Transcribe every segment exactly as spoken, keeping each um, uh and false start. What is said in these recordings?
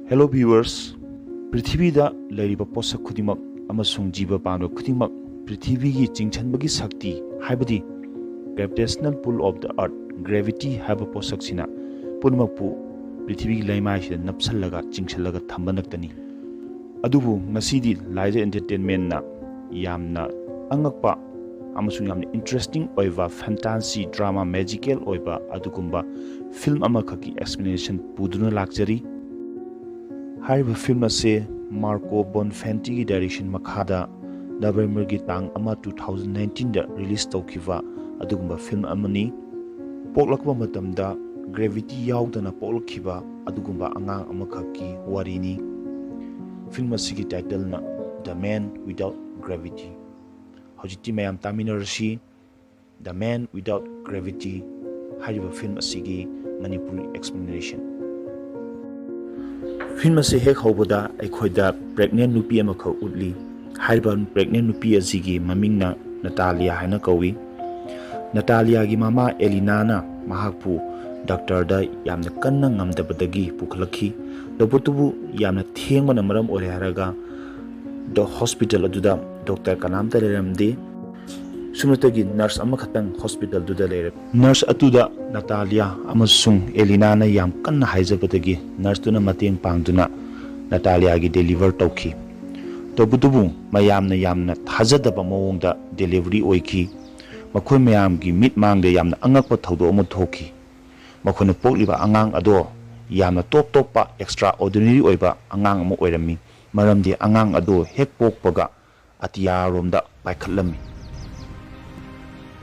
Hello viewers, ꯄ꯭ꯔꯤꯊꯤꯕꯤꯗ ꯂꯩꯔꯤꯕ ꯄꯣꯠꯁꯛ ꯈꯨꯗꯤꯡꯃꯛ ꯑꯃꯁꯨꯡ ꯖꯤꯕ ꯄꯥꯟꯕ ꯈꯨꯗꯤꯡꯃꯛ ꯄ꯭ꯔꯤꯊꯤꯕꯤꯒꯤ ꯆꯤꯡꯁꯤꯟꯕꯒꯤ ꯁꯛꯇꯤ, ꯍꯥꯏꯕꯗꯤ gravitational pull of the earth, gravity ꯍꯥꯏꯕ ꯄꯣꯠꯁꯛꯁꯤꯅ ꯄꯨꯝꯅꯃꯛꯄꯨ ꯄ꯭ꯔꯤꯊꯤꯕꯤꯒꯤ ꯂꯩꯃꯥꯏꯁꯤꯗ ꯅꯞꯁꯜꯂꯒ ꯆꯤꯡꯁꯤꯜꯂꯒ ꯊꯝꯕ ꯉꯥꯛꯇꯅꯤ꯫ ꯑꯗꯨꯕꯨ ꯉꯁꯤꯗꯤ ꯂꯥꯏꯖ Entertainmentꯅ ꯌꯥꯝꯅ ꯑꯉꯛꯄ ꯑꯃꯁꯨꯡ ꯌꯥꯝꯅ interesting ꯑꯣꯏꯕ fantasy drama, magical ꯑꯣꯏꯕ ꯑꯗꯨꯒꯨꯝꯕ film ꯑꯃꯈꯛꯀꯤ explanation ꯄꯨꯗꯨꯅ ꯂꯥꯛꯆꯔꯤ꯫ ꯍꯥꯏꯔꯤꯕ film ꯑꯁꯤ Marco Bonfantiꯒꯤ direction ꯃꯈꯥꯗ Novemberꯒꯤ ꯇꯥꯡ ꯑꯃ, two thousand nineteenꯗ release ꯇꯧꯈꯤꯕ ꯑꯗꯨꯒꯨꯝꯕ film ꯑꯃꯅꯤ꯫ ꯄꯣꯛꯂꯛꯄ ꯃꯇꯝꯗ gravity ꯌꯥꯎꯗꯅ ꯄꯣꯛꯂꯛꯈꯤꯕ ꯑꯗꯨꯒꯨꯝꯕ ꯑꯉꯥꯡ ꯑꯃꯈꯛꯀꯤ ꯋꯥꯔꯤꯅꯤ꯫ Film ꯑꯁꯤꯒꯤ titleꯅ The Man Without Gravity꯫ ꯍꯧꯖꯤꯛꯇꯤ ꯃꯌꯥꯝ ꯇꯥꯃꯤꯟꯅꯔꯁꯤ, The Man Without Gravity ꯍꯥꯏꯔꯤꯕ film ꯑꯁꯤꯒꯤ ꯃꯅꯤꯄꯨꯔꯤ explanation꯫ Film ꯑꯁꯤ ꯍꯦꯛ ꯍꯧꯕꯗ ꯑꯩꯈꯣꯏꯗ pregnant ꯅꯨꯄꯤ ꯑꯃꯈꯛ ꯎꯠꯂꯤ꯫ ꯍꯥꯏꯔꯤꯕ pregnant ꯅꯨꯄꯤ ꯑꯁꯤꯒꯤ ꯃꯃꯤꯡꯅ ꯅꯇꯥꯂꯤꯌꯥ ꯍꯥꯏꯅ ꯀꯧꯏ꯫ ꯅꯇꯥꯂꯤꯌꯥꯒꯤ ꯃꯃꯥ ꯑꯦꯂꯤꯅꯥꯅ ꯃꯍꯥꯛꯄꯨ doctorꯗ ꯌꯥꯝꯅ ꯀꯟꯅ ꯉꯝꯗꯕꯗꯒꯤ ꯄꯨꯈꯠꯂꯛꯈꯤ꯫ ꯇꯧꯕꯇꯕꯨ ꯌꯥꯝꯅ ꯊꯦꯡꯕꯅ ꯃꯔꯝ ꯑꯣꯏꯔꯦ ꯍꯥꯏꯔꯒ ꯗꯣ-, hospital ꯑꯗꯨꯗ doctor ꯀꯅꯥꯝꯇ ꯂꯩꯔꯝꯗꯦ꯫ ꯁꯨꯞꯅꯇꯒꯤ nurse ꯑꯃꯈꯛꯇꯪ hospitalꯗꯨꯗ ꯂꯩꯔꯦ꯫ Nurse ꯑꯗꯨꯗ ꯅꯇꯥꯂꯤꯌꯥ ꯑꯃꯁꯨꯡ ꯑꯦꯂꯤꯅꯥꯅ ꯌꯥꯝ ꯀꯟꯅ ꯍꯥꯏꯖꯕꯗꯒꯤ nurseꯇꯨꯅ ꯃꯇꯦꯡ ꯄꯥꯡꯗꯨꯅ ꯅꯇꯥꯂꯤꯌꯥꯒꯤ deliver ꯇꯧꯈꯤ꯫ ꯇꯧꯕꯇꯕꯨ ꯃꯌꯥꯝꯅ ꯌꯥꯝꯅ ꯊꯥꯖꯗꯕ ꯃꯑꯣꯡꯗ delivery ꯑꯣꯏꯈꯤ꯫ ꯃꯈꯣꯏ ꯃꯌꯥꯝꯒꯤ ꯃꯤꯠ ꯃꯥꯡꯗ ꯌꯥꯝꯅ ꯑꯉꯛꯄ ꯊꯧꯗꯣꯛ ꯑꯃ ꯊꯣꯛꯈꯤ꯫ ꯃꯈꯣꯏꯅ ꯄꯣꯛꯂꯤꯕ ꯑꯉꯥꯡ ꯑꯗꯣ ꯌꯥꯝꯅ top ꯇꯣꯞꯄ, extraordinary ꯑꯣꯏꯕ ꯑꯉꯥꯡ ꯑꯃ ꯑꯣꯏꯔꯝꯃꯤ꯫ ꯃꯔꯝꯗꯤ ꯑꯉꯥꯡ ꯑꯗꯣ ꯍꯦꯛ ꯄꯣꯛꯄꯒ ꯑꯇꯤꯌꯥꯔꯣꯝꯗ ꯄꯥꯏꯈꯠꯂꯝꯃꯤ꯫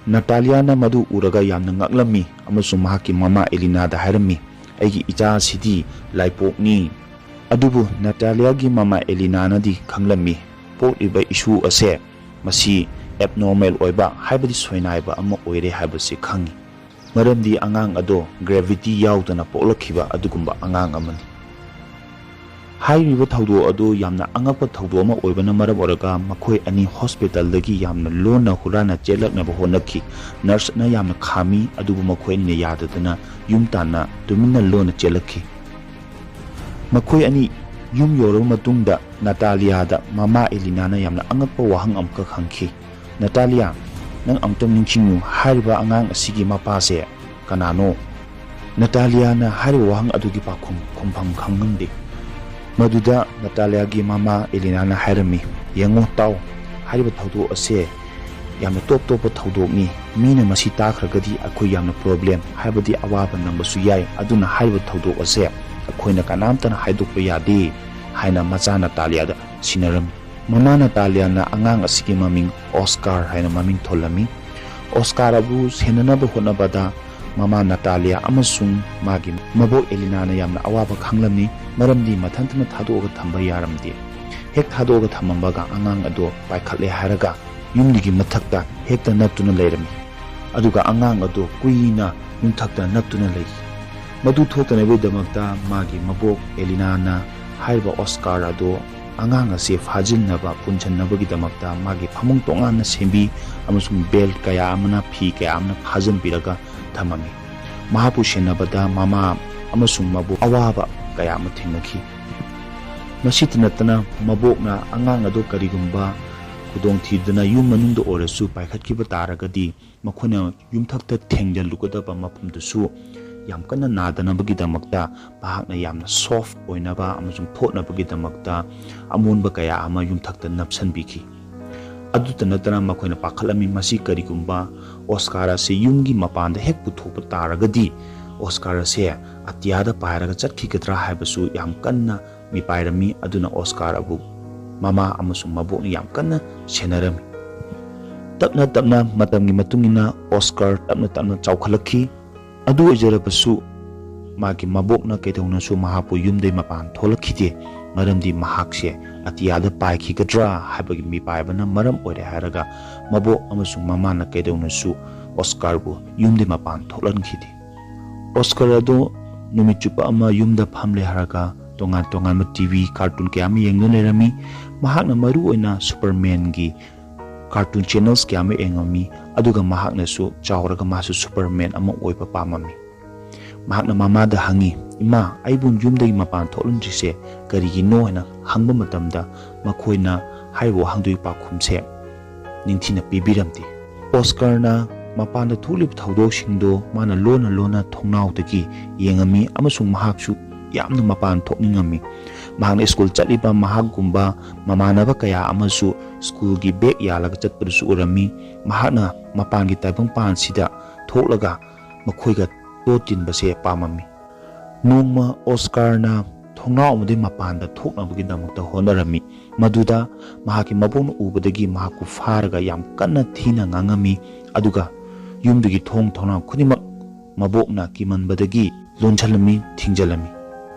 ꯅꯇꯥꯂꯤꯌꯥꯅ ꯃꯗꯨ ꯎꯔꯒ ꯌꯥꯝꯅ ꯉꯛꯂꯝꯃꯤ ꯑꯃꯁꯨꯡ ꯃꯍꯥꯛꯀꯤ ꯃꯃꯥ ꯑꯦꯂꯤꯅꯥꯗ ꯍꯥꯏꯔꯝꯃꯤ, "ꯑꯩꯒꯤ ꯏꯆꯥ ꯑꯁꯤꯗꯤ ꯂꯥꯏꯄꯣꯛꯅꯤ"꯫ ꯑꯗꯨꯕꯨ ꯅꯇꯥꯂꯤꯌꯥꯒꯤ ꯃꯃꯥ ꯑꯦꯂꯤꯅꯥꯅꯗꯤ ꯈꯪꯂꯝꯃꯤ, ꯄꯣꯛꯂꯤꯕ ꯏꯁꯨ ꯑꯁꯦ ꯃꯁꯤ abnormal ꯑꯣꯏꯕ, ꯍꯥꯏꯕꯗꯤ ꯁꯣꯏꯅꯥꯏꯕ ꯑꯃ ꯑꯣꯏꯔꯦ ꯍꯥꯏꯕꯁꯤ ꯈꯪꯉꯤ꯫ ꯃꯔꯝꯗꯤ ꯑꯉꯥꯡ ꯑꯗꯣ gravity ꯌꯥꯎꯗꯅ ꯄꯣꯛꯂꯛꯈꯤꯕ ꯑꯗꯨꯒꯨꯝꯕ ꯑꯉꯥꯡ ꯑꯃꯅꯤ꯫ ꯍꯥꯏꯔꯤꯕ ꯊꯧꯗꯣꯛ ꯑꯗꯨ ꯌꯥꯝꯅ ꯑꯉꯛꯄ ꯊꯧꯗꯣꯛ ꯑꯃ ꯑꯣꯏꯕꯅ ꯃꯔꯝ ꯑꯣꯏꯔꯒ ꯃꯈꯣꯏ ꯑꯅꯤ hospitalꯗꯒꯤ ꯌꯥꯝꯅ ꯂꯣꯟꯅ ꯍꯨꯔꯥꯟꯅ ꯆꯦꯜꯂꯛꯅꯕ ꯍꯣꯠꯅꯈꯤ꯫ Nurseꯅ ꯌꯥꯝꯅ ꯈꯥꯝꯃꯤ, ꯑꯗꯨꯕꯨ ꯃꯈꯣꯏ ꯑꯅꯤꯅ ꯌꯥꯗꯗꯨꯅ ꯌꯨꯝ ꯇꯥꯟꯅ ꯇꯨꯃꯤꯟꯅ ꯂꯣꯟꯅ ꯆꯦꯜꯂꯛꯈꯤ꯫ ꯃꯈꯣꯏ ꯑꯅꯤ ꯌꯨꯝ ꯌꯧꯔꯕ ꯃꯇꯨꯡꯗ ꯅꯥꯇꯥꯂꯤꯌꯥꯗ ꯃꯃꯥ ꯑꯦꯂꯤꯅꯥꯅ ꯌꯥꯝꯅ ꯑꯉꯛꯄ ꯋꯥꯍꯪ ꯑꯃꯈꯛ ꯍꯪꯈꯤ꯫ "ꯅꯥꯇꯥꯂꯤꯌꯥ, ꯅꯪ ꯑꯃꯨꯛꯇꯪ ꯅꯤꯡꯁꯤꯡꯉꯨ, ꯍꯥꯏꯔꯤꯕ ꯑꯉꯥꯡ ꯑꯁꯤꯒꯤ ꯃꯄꯥꯁꯦ ꯀꯅꯥꯅꯣ?" ꯅꯥꯇꯥꯂꯤꯌꯥꯅ ꯍꯥꯏꯔꯤꯕ ꯋꯥꯍꯪ ꯑꯗꯨꯒꯤ ꯄꯥꯎꯈꯨꯝ ꯈꯨꯝꯐꯝ ꯈꯪꯂꯝꯗꯦ꯫ ꯃꯗꯨꯗ ꯅꯥꯇꯥꯂꯤꯌꯥꯒꯤ ꯃꯃꯥ ꯑꯦꯂꯤꯅꯥꯅ ꯍꯥꯏꯔꯝꯃꯤ, "ꯌꯦꯡꯉꯣ, ꯇꯥꯎ, ꯍꯥꯏꯔꯤꯕ ꯊꯧꯗꯣꯛ ꯑꯁꯦ ꯌꯥꯝꯅ ꯇꯣꯞ ꯇꯣꯞꯄ ꯊꯧꯗꯣꯛꯅꯤ꯫ ꯃꯤꯅ ꯃꯁꯤ ꯇꯥꯈ꯭ꯔꯒꯗꯤ ꯑꯩꯈꯣꯏ ꯌꯥꯝꯅ ꯄ꯭ꯔꯣꯕ꯭ꯂꯦꯝ, ꯍꯥꯏꯕꯗꯤ ꯑꯋꯥꯕ ꯅꯪꯕꯁꯨ ꯌꯥꯏ꯫ ꯑꯗꯨꯅ ꯍꯥꯏꯔꯤꯕ ꯊꯧꯗꯣꯛ ꯑꯁꯦ ꯑꯩꯈꯣꯏꯅ ꯀꯅꯥꯝꯇꯅ ꯍꯥꯏꯗꯣꯛꯄ ꯌꯥꯗꯦ" ꯍꯥꯏꯅ ꯃꯆꯥ ꯅꯥꯇꯥꯂꯤꯌꯥꯗ ꯁꯤꯟꯅꯔꯝꯃꯤ꯫ ꯃꯃꯥ ꯅꯥꯇꯥꯂꯤꯌꯥꯅ ꯑꯉꯥꯡ ꯑꯁꯤꯒꯤ ꯃꯃꯤꯡ ꯑꯣꯁꯀꯥꯔ ꯍꯥꯏꯅ ꯃꯃꯤꯡ ꯊꯣꯜꯂꯝꯃꯤ꯫ ꯑꯣꯁꯀꯥꯔ ꯑꯗꯨ ꯁꯦꯟꯅꯅꯕ ꯍꯣꯠꯅꯕꯗ ꯃꯃꯥ ꯅꯥꯇꯥꯂꯤꯌꯥ ꯑꯃꯁꯨꯡ ꯃꯥꯒꯤ ꯃꯕꯣꯛ ꯑꯦꯂꯤꯅꯥꯅ ꯌꯥꯝꯅ ꯑꯋꯥꯕ ꯈꯪꯂꯝꯃꯤ, ꯃꯔꯝꯗꯤ ꯃꯊꯟꯇꯅ ꯊꯥꯗꯣꯛꯑꯒ ꯊꯝꯕ ꯌꯥꯔꯝꯗꯦ꯫ ꯍꯦꯛ ꯊꯥꯗꯣꯛꯑꯒ ꯊꯝꯃꯝꯕꯒ ꯑꯉꯥꯡ ꯑꯗꯨ ꯄꯥꯏꯈꯠꯂꯦ ꯍꯥꯏꯔꯒ ꯌꯨꯝꯗꯨꯒꯤ ꯃꯊꯛꯇ ꯍꯦꯛꯇ ꯅꯠꯇꯨꯅ ꯂꯩꯔꯝꯃꯤ꯫ ꯑꯗꯨꯒ ꯑꯉꯥꯡ ꯑꯗꯨ ꯀꯨꯏꯅ ꯌꯨꯝꯊꯛꯇ ꯅꯠꯇꯨꯅ ꯂꯩꯈꯤ꯫ ꯃꯗꯨ ꯊꯣꯛꯇꯅꯕꯒꯤꯗꯃꯛꯇ ꯃꯥꯒꯤ ꯃꯕꯣꯛ ꯑꯦꯂꯤꯅꯥꯅ ꯍꯥꯏꯔꯤꯕ ꯑꯣꯁꯀꯥꯔ ꯑꯗꯨ ꯑꯉꯥꯡ ꯑꯁꯤ ꯐꯥꯖꯤꯟꯅꯕ, ꯄꯨꯟꯁꯤꯟꯅꯕꯒꯤꯗꯃꯛꯇ ꯃꯥꯒꯤ ꯐꯃꯨꯡ ꯇꯣꯉꯥꯟꯅ ꯁꯦꯝꯕꯤ ꯑꯃꯁꯨꯡ ꯕꯦꯜꯠ ꯀꯌꯥ ꯑꯃꯅ, ꯐꯤ ꯀꯌꯥ ꯑꯃꯅ ꯐꯥꯖꯤꯟꯕꯤꯔꯒ ꯊꯝꯃꯝꯃꯤ꯫ ꯃꯍꯥꯛꯄꯨ ꯁꯦꯟꯅꯕꯗ ꯃꯃꯥ ꯑꯃꯁꯨꯡ ꯃꯕꯣꯛ ꯑꯋꯥꯕ ꯀꯌꯥ ꯑꯃ ꯊꯦꯡꯅꯈꯤ꯫ ꯃꯁꯤꯇ ꯅꯠꯇꯅ ꯃꯕꯣꯛꯅ ꯑꯉꯥꯡ ꯑꯗꯨ ꯀꯔꯤꯒꯨꯝꯕ ꯈꯨꯗꯣꯡꯊꯤꯗꯨꯅ ꯌꯨꯝ ꯃꯅꯨꯡꯗ ꯑꯣꯏꯔꯁꯨ ꯄꯥꯏꯈꯠꯈꯤꯕ ꯇꯥꯔꯒꯗꯤ ꯃꯈꯣꯏꯅ ꯌꯨꯝꯊꯛꯇ ꯊꯦꯡꯖꯤꯜꯂꯨꯒꯗꯕ ꯃꯐꯝꯗꯨꯁꯨ ꯌꯥꯝ ꯀꯟꯅ ꯅꯥꯗꯅꯕꯒꯤꯗꯃꯛꯇ ꯃꯍꯥꯛꯅ ꯌꯥꯝꯅ ꯁꯣꯐ ꯑꯣꯏꯅꯕ ꯑꯃꯁꯨꯡ ꯊꯣꯠꯅꯕꯒꯤꯗꯃꯛꯇ ꯑꯃꯣꯟꯕ ꯀꯌꯥ ꯑꯃ ꯌꯨꯝꯊꯛꯇ ꯅꯞꯁꯤꯟꯕꯤꯈꯤ꯫ ꯑꯗꯨꯇ ꯅꯠꯇꯅ ꯃꯈꯣꯏꯅ ꯄꯥꯈꯠꯂꯝꯃꯤ, ꯃꯁꯤ ꯀꯔꯤꯒꯨꯝꯕ ꯑꯣꯁꯀꯥꯔ ꯑꯁꯤ ꯌꯨꯝꯒꯤ ꯃꯄꯥꯟꯗ ꯍꯦꯛ ꯄꯨꯊꯣꯛꯄ ꯇꯥꯔꯒꯗꯤ ꯑꯣꯁꯀꯥꯔ ꯑꯁꯦ ꯑꯇꯤꯌꯥꯗ ꯄꯥꯏꯔꯒ ꯆꯠꯈꯤꯒꯗ꯭ꯔꯥ ꯍꯥꯏꯕꯁꯨ ꯌꯥꯝ ꯀꯟꯅ ꯃꯤꯄꯥꯏꯔꯝꯃꯤ꯫ ꯑꯗꯨꯅ ꯑꯣꯁꯀꯥꯔ ꯑꯕꯨ ꯃꯃꯥ ꯑꯃꯁꯨꯡ ꯃꯕꯣꯛꯅ ꯌꯥꯝ ꯀꯟꯅ ꯁꯦꯟꯅꯔꯝꯃꯤ꯫ ꯇꯞꯅ ꯇꯞꯅ ꯃꯇꯝꯒꯤ ꯃꯇꯨꯡ ꯏꯟꯅ ꯑꯣꯁꯀꯥꯔ ꯇꯞꯅ ꯇꯞꯅ ꯆꯥꯎꯈꯠꯂꯛꯈꯤ꯫ ꯑꯗꯨ ꯑꯣꯏꯖꯔꯕꯁꯨ ꯃꯥꯒꯤ ꯃꯕꯣꯛꯅ ꯀꯩꯗꯧꯅꯁꯨ ꯃꯍꯥꯛꯄꯨ ꯌꯨꯝꯗꯩ ꯃꯄꯥꯟ ꯊꯣꯛꯂꯛꯈꯤꯗꯦ, ꯃꯔꯝꯗꯤ ꯃꯍꯥꯛꯁꯦ ꯑꯇꯤꯌꯥꯗ ꯄꯥꯏꯈꯤꯒꯗ꯭ꯔꯥ ꯍꯥꯏꯕꯒꯤ ꯃꯤꯄꯥꯏꯕꯅ ꯃꯔꯝ ꯑꯣꯏꯔꯦ ꯍꯥꯏꯔꯒ ꯃꯕꯣꯛ ꯑꯃꯁꯨꯡ ꯃꯃꯥꯅ ꯀꯩꯗꯧꯅꯁꯨ ꯑꯣꯁꯀꯥꯔꯕꯨ ꯌꯨꯝꯗꯩ ꯃꯄꯥꯟ ꯊꯣꯛꯍꯟꯈꯤꯗꯦ꯫ ꯑꯣꯁꯀꯥꯔ ꯑꯗꯨ ꯅꯨꯃꯤꯠ ꯆꯨꯞꯄ ꯑꯃ ꯌꯨꯝꯗ ꯐꯝꯂꯦ ꯍꯥꯏꯔꯒ ꯇꯣꯉꯥꯟ ꯇꯣꯉꯥꯟꯕ ꯇꯤ ꯚꯤ ꯀꯥꯔꯇꯨꯟ ꯀꯌꯥ ꯑꯃ ꯌꯦꯡꯗꯨꯅ ꯂꯩꯔꯝꯃꯤ꯫ ꯃꯍꯥꯛꯅ ꯃꯔꯨ ꯑꯣꯏꯅ ꯁꯨꯄꯔꯃꯦꯟꯒꯤ ꯀꯥꯔꯇꯨꯟ ꯆꯦꯅꯦꯜꯁ ꯀꯌꯥ ꯑꯃ ꯌꯦꯡꯉꯝꯃꯤ, ꯑꯗꯨꯒ ꯃꯍꯥꯛꯅꯁꯨ ꯆꯥꯎꯔꯒ ꯃꯥꯁꯨ ꯁꯨꯄꯔꯃꯦꯟ ꯑꯃ ꯑꯣꯏꯕ ꯄꯥꯝꯃꯝꯃꯤ꯫ ꯃꯍꯥꯛꯅ ꯃꯃꯥꯗ ꯍꯪꯉꯤ, "ꯏꯃꯥ, ꯑꯩꯕꯨ ꯌꯨꯝꯗꯒꯤ ꯃꯄꯥꯟ ꯊꯣꯛꯍꯟꯗ꯭ꯔꯤꯁꯦ ꯀꯔꯤꯒꯤꯅꯣ?" ꯍꯥꯏꯅ ꯍꯪꯕ ꯃꯇꯝꯗ, ꯃꯈꯣꯏꯅ ꯍꯥꯏꯔꯤꯕ ꯋꯥꯍꯪꯗꯨꯒꯤ ꯄꯥꯎꯈꯨꯝꯁꯦ ꯅꯤꯡꯊꯤꯅ ꯄꯤꯕꯤꯔꯝꯗꯦ꯫ ꯑꯣꯁꯀꯥꯔꯅ ꯃꯄꯥꯟꯗ ꯊꯣꯛꯂꯤꯕ ꯊꯧꯗꯣꯛꯁꯤꯡꯗꯣ ꯃꯥꯅ ꯂꯣꯟꯅ ꯂꯣꯟꯅ ꯊꯣꯡꯅꯥꯎꯗꯒꯤ ꯌꯦꯡꯉꯝꯃꯤ, ꯑꯃꯁꯨꯡ ꯃꯍꯥꯛꯁꯨ ꯌꯥꯝꯅ ꯃꯄꯥꯟ ꯊꯣꯛꯅꯤꯡꯉꯝꯃꯤ꯫ ꯃꯍꯥꯛꯅ ꯁ꯭ꯀꯨꯜ ꯆꯠꯂꯤꯕ ꯃꯍꯥꯛꯀꯨꯝꯕ ꯃꯃꯥꯟꯅꯕ ꯀꯌꯥ ꯑꯃꯁꯨ ꯁ꯭ꯀꯨꯜꯒꯤ ꯕꯦꯒ ꯌꯥꯜꯂꯒ ꯆꯠꯄꯗꯨꯁꯨ ꯎꯔꯝꯃꯤ꯫ ꯃꯍꯥꯛꯅ ꯃꯄꯥꯟꯒꯤ ꯇꯥꯏꯕꯪꯄꯥꯟꯁꯤꯗ ꯊꯣꯛꯂꯒ ꯃꯈꯣꯏꯒ ꯇꯣ ꯇꯤꯟꯕꯁꯦ ꯄꯥꯝꯃꯝꯃꯤ꯫ ꯅꯣꯡꯃ ꯑꯣꯁꯀꯥꯔꯅ ꯊꯣꯡꯅꯥꯎ ꯑꯃꯗꯒꯤ ꯃꯄꯥꯟꯗ ꯊꯣꯛꯅꯕꯒꯤꯗꯃꯛꯇ ꯍꯣꯠꯅꯔꯝꯃꯤ꯫ ꯃꯗꯨꯗ ꯃꯍꯥꯛꯀꯤ ꯃꯕꯣꯛꯅ ꯎꯕꯗꯒꯤ ꯃꯍꯥꯛꯄꯨ ꯐꯥꯔꯒ ꯌꯥꯝ ꯀꯟꯅ ꯊꯤꯅ ꯉꯥꯡꯉꯝꯃꯤ꯫ ꯑꯗꯨꯒ ꯌꯨꯝꯗꯨꯒꯤ ꯊꯣꯡ ꯊꯣꯡꯅꯥꯎ ꯈꯨꯗꯤꯡꯃꯛ ꯃꯕꯣꯛꯅ ꯀꯤꯃꯟꯕꯗꯒꯤ ꯂꯣꯟꯁꯤꯜꯂꯝꯃꯤ, ꯊꯤꯡꯖꯤꯜꯂꯝꯃꯤ꯫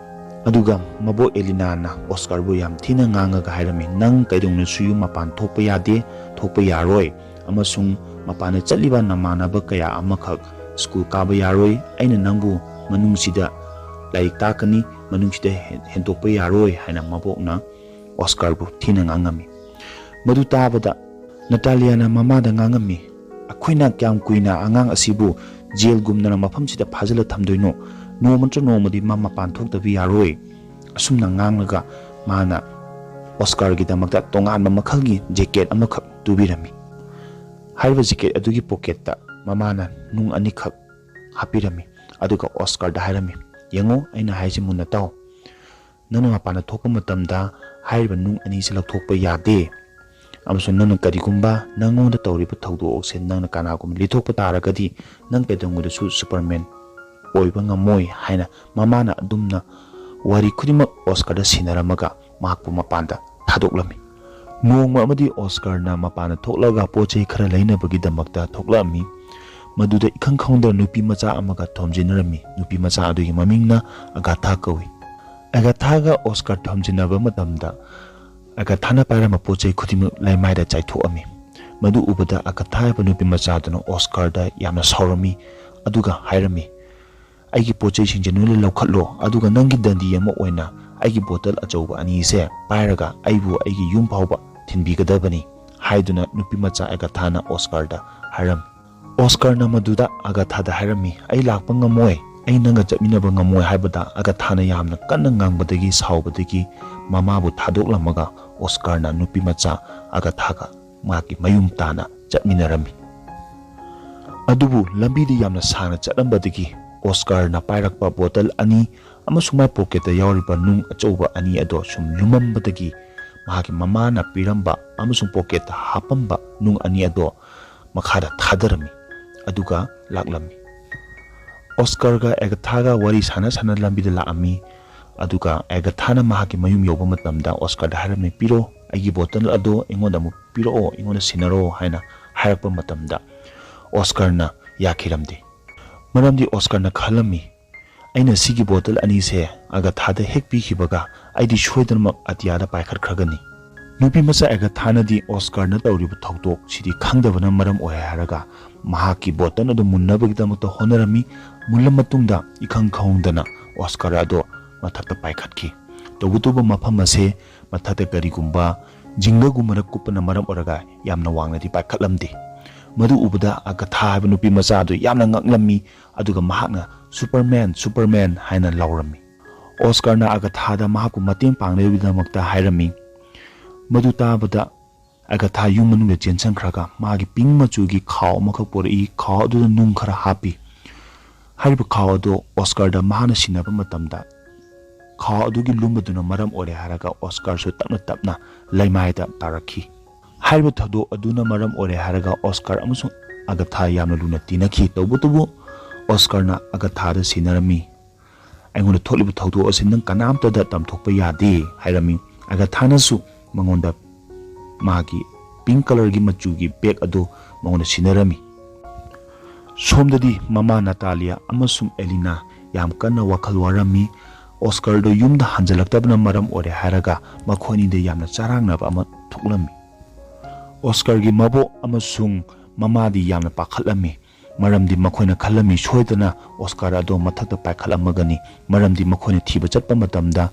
ꯑꯗꯨꯒ ꯃꯕꯣꯛ ꯑꯦꯂꯤꯅꯥꯅ ꯑꯣꯁꯀꯥꯔꯕꯨ ꯌꯥꯝ ꯊꯤꯅ ꯉꯥꯡꯉꯒ ꯍꯥꯏꯔꯝꯃꯤ, "ꯅꯪ ꯀꯩꯗꯧꯅꯁꯨ ꯌꯨꯝ ꯃꯄꯥꯟ ꯊꯣꯛꯄ ꯌꯥꯗꯦ, ꯊꯣꯛꯄ ꯌꯥꯔꯣꯏ, ꯑꯃꯁꯨꯡ ꯃꯄꯥꯟꯗ ꯆꯠꯂꯤꯕ ꯅꯃꯥꯟꯅꯕ ꯀꯌꯥ ꯑꯃꯈꯛ ꯁ꯭ꯀꯨꯜ ꯀꯥꯕ ꯌꯥꯔꯣꯏ꯫ ꯑꯩꯅ ꯅꯪꯕꯨ ꯃꯅꯨꯡꯁꯤꯗ ꯂꯥꯏꯔꯤꯛ ꯇꯥꯛꯀꯅꯤ, ꯃꯅꯨꯡꯁꯤꯗ ꯍꯦꯟ-, ꯍꯦꯟꯗꯣꯛꯄ ꯌꯥꯔꯣꯏ" ꯍꯥꯏꯅ ꯃꯕꯣꯛꯅ ꯑꯣꯁꯀꯥꯔꯕꯨ ꯊꯤꯅ ꯉꯥꯡꯉꯝꯃꯤ꯫ ꯃꯗꯨ ꯇꯥꯕꯗ ꯅꯇꯥꯂꯤꯌꯥꯅ ꯃꯃꯥꯗ ꯉꯥꯡꯉꯝꯃꯤ, "ꯑꯩꯈꯣꯏꯅ ꯀꯌꯥꯝ ꯀꯨꯏꯅ ꯑꯉꯥꯡ ꯑꯁꯤꯕꯨ ꯖꯦꯜꯒꯨꯝꯅ ꯃꯐꯝꯁꯤꯗ ꯐꯥꯖꯤꯜꯂ ꯊꯝꯗꯣꯏꯅꯣ? ꯅꯣꯡꯃ ꯅꯠꯇ꯭ꯔ ꯅꯣꯡꯃꯗꯤ ꯃꯥ ꯃꯄꯥꯟ ꯊꯣꯛꯇꯕ ꯌꯥꯔꯣꯏ"꯫ ꯑꯁꯨꯝꯅ ꯉꯥꯡꯂꯒ ꯃꯥꯅ ꯑꯣꯁꯀꯥꯔꯒꯤꯗꯃꯛꯇ ꯇꯣꯉꯥꯟꯕ ꯃꯈꯜꯒꯤ ꯖꯦꯀꯦꯠ ꯑꯃꯈꯛ ꯇꯨꯕꯤꯔꯝꯃꯤ꯫ ꯍꯥꯏꯔꯤꯕ ꯖꯦꯀꯦꯠ ꯑꯗꯨꯒꯤ ꯄꯣꯀꯦꯠꯇ ꯃꯃꯥꯅ ꯅꯨꯡ ꯑꯅꯤꯈꯛ ꯍꯥꯞꯄꯤꯔꯝꯃꯤ꯫ ꯑꯗꯨꯒ ꯑꯣꯁꯀꯥꯔꯗ ꯍꯥꯏꯔꯝꯃꯤ, "ꯌꯦꯡꯉꯣ, ꯑꯩꯅ ꯍꯥꯏꯁꯤ ꯃꯨꯟꯅ ꯇꯥꯎ꯫ ꯅꯪꯅ ꯃꯄꯥꯟꯗ ꯊꯣꯛꯄ ꯃꯇꯝꯗ ꯍꯥꯏꯔꯤꯕ ꯅꯨꯡ ꯑꯅꯤꯁꯤ ꯂꯧꯊꯣꯛꯄ ꯌꯥꯗꯦ꯫ ꯑꯃꯁꯨꯡ ꯅꯪꯅ ꯀꯔꯤꯒꯨꯝꯕ ꯅꯪꯉꯣꯟꯗ ꯇꯧꯔꯤꯕ ꯊꯧꯗꯣꯛ ꯑꯁꯦ ꯅꯪꯅ ꯀꯅꯥꯒꯨꯝꯕ ꯂꯤꯊꯣꯛꯄ ꯇꯥꯔꯒꯗꯤ, ꯅꯪ ꯀꯩꯗꯧꯉꯩꯗꯁꯨ ꯁꯨꯄꯔꯃꯦꯟ ꯑꯣꯏꯕ ꯉꯝꯃꯣꯏ" ꯍꯥꯏꯅ ꯃꯃꯥꯅ ꯑꯗꯨꯝꯅ ꯋꯥꯔꯤ ꯈꯨꯗꯤꯡꯃꯛ ꯑꯣꯁꯀꯥꯔꯗ ꯁꯤꯟꯅꯔꯝꯃꯒ ꯃꯍꯥꯛꯄꯨ ꯃꯄꯥꯟꯗ ꯊꯥꯗꯣꯛꯂꯝꯃꯤ꯫ ꯅꯣꯡꯃ ꯑꯃꯗꯤ ꯑꯣꯁꯀꯥꯔꯅ ꯃꯄꯥꯟꯗ ꯊꯣꯛꯂꯒ ꯄꯣꯠ ꯆꯩ ꯈꯔ ꯂꯩꯅꯕꯒꯤꯗꯃꯛꯇ ꯊꯣꯛꯂꯛꯑꯝꯃꯤ꯫ ꯃꯗꯨꯗ ꯏꯈꯪ ꯈꯪꯍꯧꯗꯅ ꯅꯨꯄꯤ ꯃꯆꯥ ꯑꯃꯒ ꯊꯣꯝꯖꯤꯟꯅꯔꯝꯃꯤ꯫ ꯅꯨꯄꯤ ꯃꯆꯥ ꯑꯗꯨꯒꯤ ꯃꯃꯤꯡꯅ ꯑꯒꯥꯊꯥ ꯀꯧꯏ꯫ ꯑꯒꯥꯊꯥꯒ ꯑꯣꯁꯀꯥꯔ ꯊꯣꯝꯖꯤꯟꯅꯕ ꯃꯇꯝꯗ, ꯑꯒꯥꯊꯥꯅ ꯄꯥꯏꯔꯝꯕ ꯄꯣꯠ ꯆꯩ ꯈꯨꯗꯤꯡꯃꯛ ꯂꯩꯃꯥꯏꯗ ꯆꯥꯏꯊꯣꯛꯑꯝꯃꯤ꯫ ꯃꯗꯨ ꯎꯕꯗ ꯑꯒꯥꯊꯥ ꯍꯥꯏꯕ ꯅꯨꯄꯤ ꯃꯆꯥꯗꯨꯅ ꯑꯣꯁꯀꯥꯔꯗ ꯌꯥꯝꯅ ꯁꯥꯎꯔꯝꯃꯤ, ꯑꯗꯨꯒ ꯍꯥꯏꯔꯝꯃꯤ, "ꯑꯩꯒꯤ ꯄꯣꯠ ꯆꯩꯁꯤꯡꯁꯦ ꯅꯣꯏ ꯂꯣꯏ ꯂꯧꯈꯠꯂꯣ, ꯑꯗꯨꯒ ꯅꯪꯒꯤ ꯗꯟꯗꯤ ꯑꯃ ꯑꯣꯏꯅ ꯑꯩꯒꯤ ꯕꯣꯇꯜ ꯑꯆꯧꯕ ꯑꯅꯤꯁꯦ ꯄꯥꯏꯔꯒ ꯑꯩꯕꯨ ꯑꯩꯒꯤ ꯌꯨꯝ ꯐꯥꯎꯕ ꯊꯤꯟꯕꯤꯒꯗꯕꯅꯤ" ꯍꯥꯏꯗꯨꯅ ꯅꯨꯄꯤ ꯃꯆꯥ ꯑꯒꯥꯊꯥꯅ ꯑꯣꯁꯀꯥꯔꯗ ꯍꯥꯏꯔꯝꯃꯤ꯫ ꯑꯣꯁꯀꯥꯔꯅ ꯃꯗꯨꯗ ꯑꯒꯥꯊꯥꯗ ꯍꯥꯏꯔꯝꯃꯤ, "ꯑꯩ ꯂꯥꯛꯄ ꯉꯝꯃꯣꯏ, "ꯑꯩ ꯅꯪꯒ ꯆꯠꯃꯤꯟꯅꯕ ꯉꯝꯃꯣꯏ" ꯍꯥꯏꯕꯗ, ꯑꯒꯊꯥꯅ ꯌꯥꯝꯅ ꯀꯟꯅ ꯉꯥꯡꯕꯗꯒꯤ ꯁꯥꯎꯕꯗꯒꯤ ꯃꯃꯥꯕꯨ ꯊꯥꯗꯣꯛꯂꯝꯃꯒ ꯑꯣꯁꯀꯥꯔꯅ ꯅꯨꯄꯤ ꯃꯆꯥ ꯑꯒꯊꯥꯒ ꯃꯍꯥꯛꯀꯤ ꯃꯌꯨꯝ ꯇꯥꯟꯅ ꯆꯠꯃꯤꯟꯅꯔꯝꯃꯤ꯫ ꯑꯗꯨꯕꯨ ꯂꯝꯕꯤꯗ ꯌꯥꯝꯅ ꯁꯥꯡꯅ ꯆꯠꯂꯝꯕꯗꯒꯤ ꯑꯣꯁꯀꯥꯔꯅ ꯄꯥꯏꯔꯛꯄ ꯕꯣꯇꯜ ꯑꯅꯤ ꯑꯃꯁꯨꯡ ꯃꯥꯏ ꯄꯣꯀꯦꯠꯇ ꯌꯥꯎꯔꯤꯕ ꯅꯨꯡ ꯑꯆꯧꯕ ꯑꯅꯤ ꯑꯗꯣ ꯁꯨꯝ ꯂꯨꯝꯃꯝꯕꯗꯒꯤ ꯃꯍꯥꯛꯀꯤ ꯃꯃꯥꯅ ꯄꯤꯔꯝꯕ ꯑꯃꯁꯨꯡ ꯄꯣꯀꯦꯠꯇ ꯍꯥꯞꯄꯝꯕ ꯅꯨꯡ ꯑꯅꯤ ꯑꯗꯣ ꯃꯈꯥꯗ ꯊꯥꯗꯔꯝꯃꯤ, ꯑꯗꯨꯒ ꯂꯥꯛꯂꯝꯃꯤ꯫ ꯑꯣꯁꯀꯥꯔꯒ ꯑꯦꯒꯊꯥꯒ ꯋꯥꯔꯤ ꯁꯥꯟꯅ ꯁꯥꯟꯅ ꯂꯝꯕꯤꯗ ꯂꯥꯛꯑꯝꯃꯤ꯫ ꯑꯗꯨꯒ ꯑꯦꯒꯊꯥꯅ ꯃꯍꯥꯛꯀꯤ ꯃꯌꯨꯝ ꯌꯧꯕ ꯃꯇꯝꯗ ꯑꯣꯁꯀꯥꯔꯗ ꯍꯥꯏꯔꯝꯃꯤ, "ꯄꯤꯔꯣ, ꯑꯩꯒꯤ ꯕꯣꯇꯜ ꯑꯗꯣ ꯑꯩꯉꯣꯟꯗ ꯑꯃꯨꯛ ꯄꯤꯔꯛꯑꯣ, ꯑꯩꯉꯣꯟꯗ ꯁꯤꯟꯅꯔꯣ" ꯍꯥꯏꯅ ꯍꯥꯏꯔꯛꯄ ꯃꯇꯝꯗ ꯑꯣꯁꯀꯥꯔꯅ ꯌꯥꯈꯤꯔꯝꯗꯦ꯫ ꯃꯔꯝꯗꯤ ꯑꯣꯁꯀꯥꯔꯅ ꯈꯜꯂꯝꯃꯤ, "ꯑꯩꯅ ꯁꯤꯒꯤ ꯕꯣꯇꯜ ꯑꯅꯤꯁꯦ ꯑꯒꯊꯥꯗ ꯍꯦꯛ ꯄꯤꯈꯤꯕꯒ ꯑꯩꯗꯤ ꯁꯣꯏꯗꯅꯃꯛ ꯑꯇꯤꯌꯥꯗ ꯄꯥꯏꯈꯠꯈ꯭ꯔꯒꯅꯤ"꯫ ꯅꯨꯄꯤ ꯃꯆꯥ ꯑꯦꯒꯊꯥꯅꯗꯤ ꯑꯣꯁꯀꯥꯔꯅ ꯇꯧꯔꯤꯕ ꯊꯧꯗꯣꯛꯁꯤꯗꯤ ꯈꯪꯗꯕꯅ ꯃꯔꯝ ꯑꯣꯏꯔꯦ ꯍꯥꯏꯔꯒ ꯃꯍꯥꯛꯀꯤ ꯕꯣꯇꯜ ꯑꯗꯨ ꯃꯨꯟꯅꯕꯒꯤꯗꯃꯛꯇ ꯍꯣꯠꯅꯔꯝꯃꯤ꯫ ꯃꯨꯜꯂ ꯃꯇꯨꯡꯗ ꯏꯈꯪ ꯈꯪꯍꯧꯗꯅ ꯑꯣꯁꯀꯥꯔ ꯑꯗꯣ ꯃꯊꯛꯇ ꯄꯥꯏꯈꯠꯈꯤ꯫ ꯇꯧꯕꯇꯕꯨ ꯃꯐꯝ ꯑꯁꯦ ꯃꯊꯛꯇ ꯀꯔꯤꯒꯨꯝꯕ ꯖꯤꯡꯒꯒꯨꯝꯕꯅ ꯀꯨꯞꯄꯅ ꯃꯔꯝ ꯑꯣꯏꯔꯒ ꯌꯥꯝꯅ ꯋꯥꯡꯅꯗꯤ ꯄꯥꯏꯈꯠꯂꯝꯗꯦ꯫ ꯃꯗꯨ ꯎꯕꯗ ꯑꯒꯊꯥ ꯍꯥꯏꯕ ꯅꯨꯄꯤ ꯃꯆꯥ ꯑꯗꯨ ꯌꯥꯝꯅ ꯉꯛꯂꯝꯃꯤ, ꯑꯗꯨꯒ ꯃꯍꯥꯛꯅ "ꯁꯨꯄꯔꯃꯦꯟ, ꯁꯨꯄꯔꯃꯦꯟ" ꯍꯥꯏꯅ ꯂꯥꯎꯔꯝꯃꯤ꯫ ꯑꯣꯁꯀꯥꯔꯅ ꯑꯒꯊꯥꯗ ꯃꯍꯥꯛꯄꯨ ꯃꯇꯦꯡ ꯄꯥꯡꯅꯕꯒꯤꯗꯃꯛꯇ ꯍꯥꯏꯔꯝꯃꯤ꯫ ꯃꯗꯨ ꯇꯥꯕꯗ ꯑꯒꯊꯥ ꯌꯨꯝ ꯃꯅꯨꯡꯗ ꯆꯦꯟꯁꯤꯟꯈ꯭ꯔꯒ ꯃꯥꯒꯤ ꯄꯤꯡ ꯃꯆꯨꯒꯤ ꯈꯥꯎ ꯑꯃꯈꯛ ꯄꯨꯔꯛꯏ꯫ ꯈꯥꯎ ꯑꯗꯨꯗ ꯅꯨꯡ ꯈꯔ ꯍꯥꯞꯄꯤ꯫ ꯍꯥꯏꯔꯤꯕ ꯈꯥꯎ ꯑꯗꯨ ꯑꯣꯁꯀꯥꯔꯗ ꯃꯍꯥꯛꯅ ꯁꯤꯟꯅꯕ ꯃꯇꯝꯗ, ꯈꯥꯎ ꯑꯗꯨꯒꯤ ꯂꯨꯝꯕꯗꯨꯅ ꯃꯔꯝ ꯑꯣꯏꯔꯦ ꯍꯥꯏꯔꯒ ꯑꯣꯁꯀꯥꯔꯁꯨ ꯇꯞꯅ ꯇꯞꯅ ꯂꯩꯃꯥꯏꯗ ꯇꯥꯔꯛꯈꯤ꯫ ꯍꯥꯏꯔꯤꯕ ꯊꯧꯗꯣꯛ ꯑꯗꯨꯅ ꯃꯔꯝ ꯑꯣꯏꯔꯦ ꯍꯥꯏꯔꯒ ꯑꯣꯁꯀꯥꯔ ꯑꯃꯁꯨꯡ ꯑꯒꯊꯥ ꯌꯥꯝꯅ ꯂꯨꯅ ꯇꯤꯟꯅꯈꯤ꯫ ꯇꯧꯕꯇꯕꯨ ꯑꯣꯁꯀꯥꯔꯅ ꯑꯒꯊꯥꯗ ꯁꯤꯟꯅꯔꯝꯃꯤ꯫ "ꯑꯩꯉꯣꯟꯗ ꯊꯣꯛꯂꯤꯕ ꯊꯧꯗꯣꯛ ꯑꯁꯤ ꯅꯪ ꯀꯅꯥꯝꯇꯗ ꯇꯝꯊꯣꯛꯄ ꯌꯥꯗꯦ" ꯍꯥꯏꯔꯝꯃꯤ꯫ ꯑꯒꯊꯥꯅꯁꯨ ꯃꯉꯣꯟꯗ ꯃꯥꯒꯤ ꯄꯤꯡ ꯀꯂꯔꯒꯤ ꯃꯆꯨꯒꯤ ꯕꯦꯒ ꯑꯗꯨ ꯃꯉꯣꯟꯗ ꯁꯤꯟꯅꯔꯝꯃꯤ꯫ ꯁꯣꯝꯗꯗꯤ ꯃꯃꯥ ꯅꯥꯇꯥꯂꯤꯌꯥ ꯑꯃꯁꯨꯡ ꯑꯦꯂꯤꯅꯥ ꯌꯥꯝ ꯀꯟꯅ ꯋꯥꯈꯜ ꯋꯥꯔꯝꯃꯤ꯫ ꯑꯣꯁꯀꯥꯔꯗꯣ ꯌꯨꯝꯗ ꯍꯟꯖꯤꯜꯂꯛꯇꯕꯅ ꯃꯔꯝ ꯑꯣꯏꯔꯦ ꯍꯥꯏꯔꯒ ꯃꯈꯣꯏ ꯑꯅꯤꯗ ꯌꯥꯝꯅ ꯆꯔꯥꯡꯅꯕ ꯑꯃ ꯊꯣꯛꯂꯝꯃꯤ꯫ ꯑꯣꯁꯀꯥꯔꯒꯤ ꯃꯕꯣꯛ ꯑꯃꯁꯨꯡ ꯃꯃꯥꯗꯤ ꯌꯥꯝꯅ ꯄꯥꯈꯠꯂꯝꯃꯤ, ꯃꯔꯝꯗꯤ ꯃꯈꯣꯏꯅ ꯈꯜꯂꯝꯃꯤ ꯁꯣꯏꯗꯅ ꯑꯣꯁꯀꯥꯔ ꯑꯗꯣ ꯃꯊꯛꯇ ꯄꯥꯏꯈꯠꯂꯝꯃꯒꯅꯤ, ꯃꯔꯝꯗꯤ ꯃꯈꯣꯏꯅ ꯊꯤꯕ ꯆꯠꯄ ꯃꯇꯝꯗ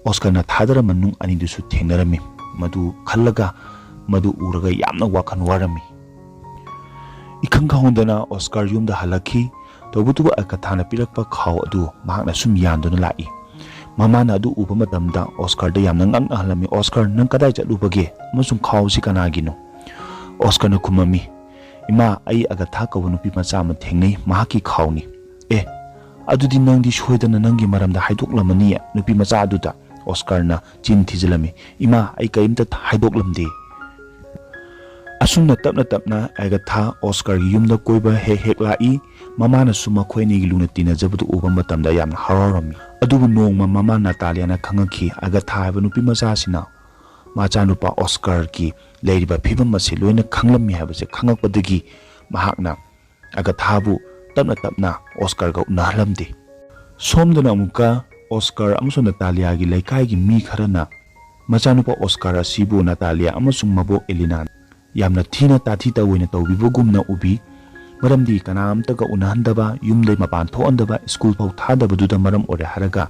ꯑꯣꯁꯀꯥꯔꯅ ꯊꯥꯗꯔꯝꯕ ꯅꯨꯡ ꯑꯅꯤꯗꯨꯁꯨ ꯊꯦꯡꯅꯔꯝꯃꯤ꯫ ꯃꯗꯨ ꯈꯜꯂꯒ, ꯃꯗꯨ ꯎꯔꯒ ꯌꯥꯝꯅ ꯋꯥꯈꯜ ꯋꯥꯔꯝꯃꯤ꯫ ꯏꯈꯪ ꯈꯪꯍꯧꯗꯅ ꯑꯣꯁꯀꯥꯔ ꯌꯨꯝꯗ ꯍꯜꯂꯛꯈꯤ꯫ ꯇꯧꯕꯇꯕꯨ ꯑꯒꯊꯥꯅ ꯄꯤꯔꯛꯄ ꯈꯥꯎ ꯑꯗꯨ ꯃꯍꯥꯛꯅ ꯁꯨꯝ ꯌꯥꯟꯗꯨꯅ ꯂꯥꯛꯏ꯫ ꯃꯃꯥꯅ ꯑꯗꯨ ꯎꯕ ꯃꯇꯝꯗ ꯑꯣꯁꯀꯥꯔꯗ ꯌꯥꯝꯅ ꯉꯛꯅꯍꯜꯂꯝꯃꯤ꯫ "ꯑꯣꯁꯀꯥꯔ, ꯅꯪ ꯀꯗꯥꯏ ꯆꯠꯂꯨꯕꯒꯦ? ꯑꯃꯁꯨꯡ ꯈꯥꯎꯁꯤ ꯀꯅꯥꯒꯤꯅꯣ?" ꯑꯣꯁꯀꯥꯔꯅ ꯈꯨꯝꯃꯝꯃꯤ, "ꯏꯃꯥ, ꯑꯩ ꯑꯒꯊꯥ ꯀꯧꯕ ꯅꯨꯄꯤ ꯃꯆꯥ ꯑꯃ ꯊꯦꯡꯅꯩ, ꯃꯍꯥꯛꯀꯤ ꯈꯥꯎꯅꯤ꯫" "ꯑꯦ, ꯑꯗꯨꯗꯤ ꯅꯪꯗꯤ ꯁꯣꯏꯗꯅ ꯅꯪꯒꯤ ꯃꯔꯝꯗ ꯍꯥꯏꯗꯣꯛꯂꯝꯃꯅꯤꯌꯦ ꯅꯨꯄꯤ ꯃꯆꯥ ꯑꯗꯨꯗ?" ꯑꯣꯁꯀꯥꯔꯅ ꯆꯤꯟ ꯊꯤꯖꯤꯜꯂꯝꯃꯤ꯫ "ꯏꯃꯥ, ꯑꯩ ꯀꯔꯤꯝꯇ ꯍꯥꯏꯗꯣꯛꯂꯝꯗꯦ꯫" ꯑꯁꯨꯝꯅ ꯇꯞꯅ ꯇꯞꯅ ꯑꯒꯊꯥ ꯑꯣꯁꯀꯥꯔꯒꯤ ꯌꯨꯝꯗ ꯀꯣꯏꯕ ꯍꯦꯛ ꯍꯦꯛ ꯂꯥꯛꯏ꯫ ꯃꯃꯥꯅꯁꯨ ꯃꯈꯣꯏ ꯑꯅꯤꯒꯤ ꯂꯨꯅ ꯇꯤꯟꯅꯖꯕꯗꯨ ꯎꯕ ꯃꯇꯝꯗ ꯌꯥꯝꯅ ꯍꯔꯥꯎꯔꯝꯃꯤ꯫ ꯑꯗꯨꯕꯨ ꯅꯣꯡꯃ ꯃꯃꯥ ꯅꯥꯇꯥꯂꯤꯌꯥꯅ ꯈꯪꯉꯛꯈꯤ, ꯑꯒꯊꯥ ꯍꯥꯏꯕ ꯅꯨꯄꯤ ꯃꯆꯥꯁꯤꯅ ꯃꯆꯥꯅꯨꯄꯥ ꯑꯣꯁꯀꯥꯔꯒꯤ ꯂꯩꯔꯤꯕ ꯐꯤꯕꯝ ꯑꯁꯤ ꯂꯣꯏꯅ ꯈꯪꯂꯝꯃꯤ ꯍꯥꯏꯕꯁꯦ ꯈꯪꯉꯛꯄꯗꯒꯤ ꯃꯍꯥꯛꯅ ꯑꯒꯊꯥꯕꯨ ꯇꯞꯅ ꯇꯞꯅ ꯑꯣꯁꯀꯥꯔꯒ ꯎꯅꯍꯜꯂꯝꯗꯦ꯫ ꯁꯣꯝꯗꯅ ꯑꯃꯨꯛꯀ ꯑꯣꯁꯀꯥꯔ ꯑꯃꯁꯨꯡ ꯅꯥꯇꯥꯂꯤꯌꯥꯒꯤ ꯂꯩꯀꯥꯏꯒꯤ ꯃꯤ ꯈꯔꯅ ꯃꯆꯥꯅꯨꯄꯥ ꯑꯣꯁꯀꯥꯔ ꯑꯁꯤꯕꯨ ꯅꯥꯇꯥꯂꯤꯌꯥ ꯑꯃꯁꯨꯡ ꯃꯕꯣꯛ ꯑꯦꯂꯤꯅꯥ ꯌꯥꯝꯅ ꯊꯤꯅ ꯇꯥꯊꯤ ꯇꯥꯑꯣꯏꯅ ꯇꯧꯕꯤꯕꯒꯨꯝꯅ ꯎꯕꯤ꯫ ꯃꯔꯝꯗꯤ ꯀꯅꯥ ꯑꯃꯠꯇꯒ ꯎꯅꯍꯟꯗꯕ, ꯌꯨꯝꯗꯩ ꯃꯄꯥꯟ ꯊꯣꯛꯍꯟꯗꯕ, ꯁ꯭ꯀꯨꯜ ꯐꯥꯎ ꯊꯥꯗꯕꯗꯨꯗ ꯃꯔꯝ ꯑꯣꯏꯔꯦ ꯍꯥꯏꯔꯒ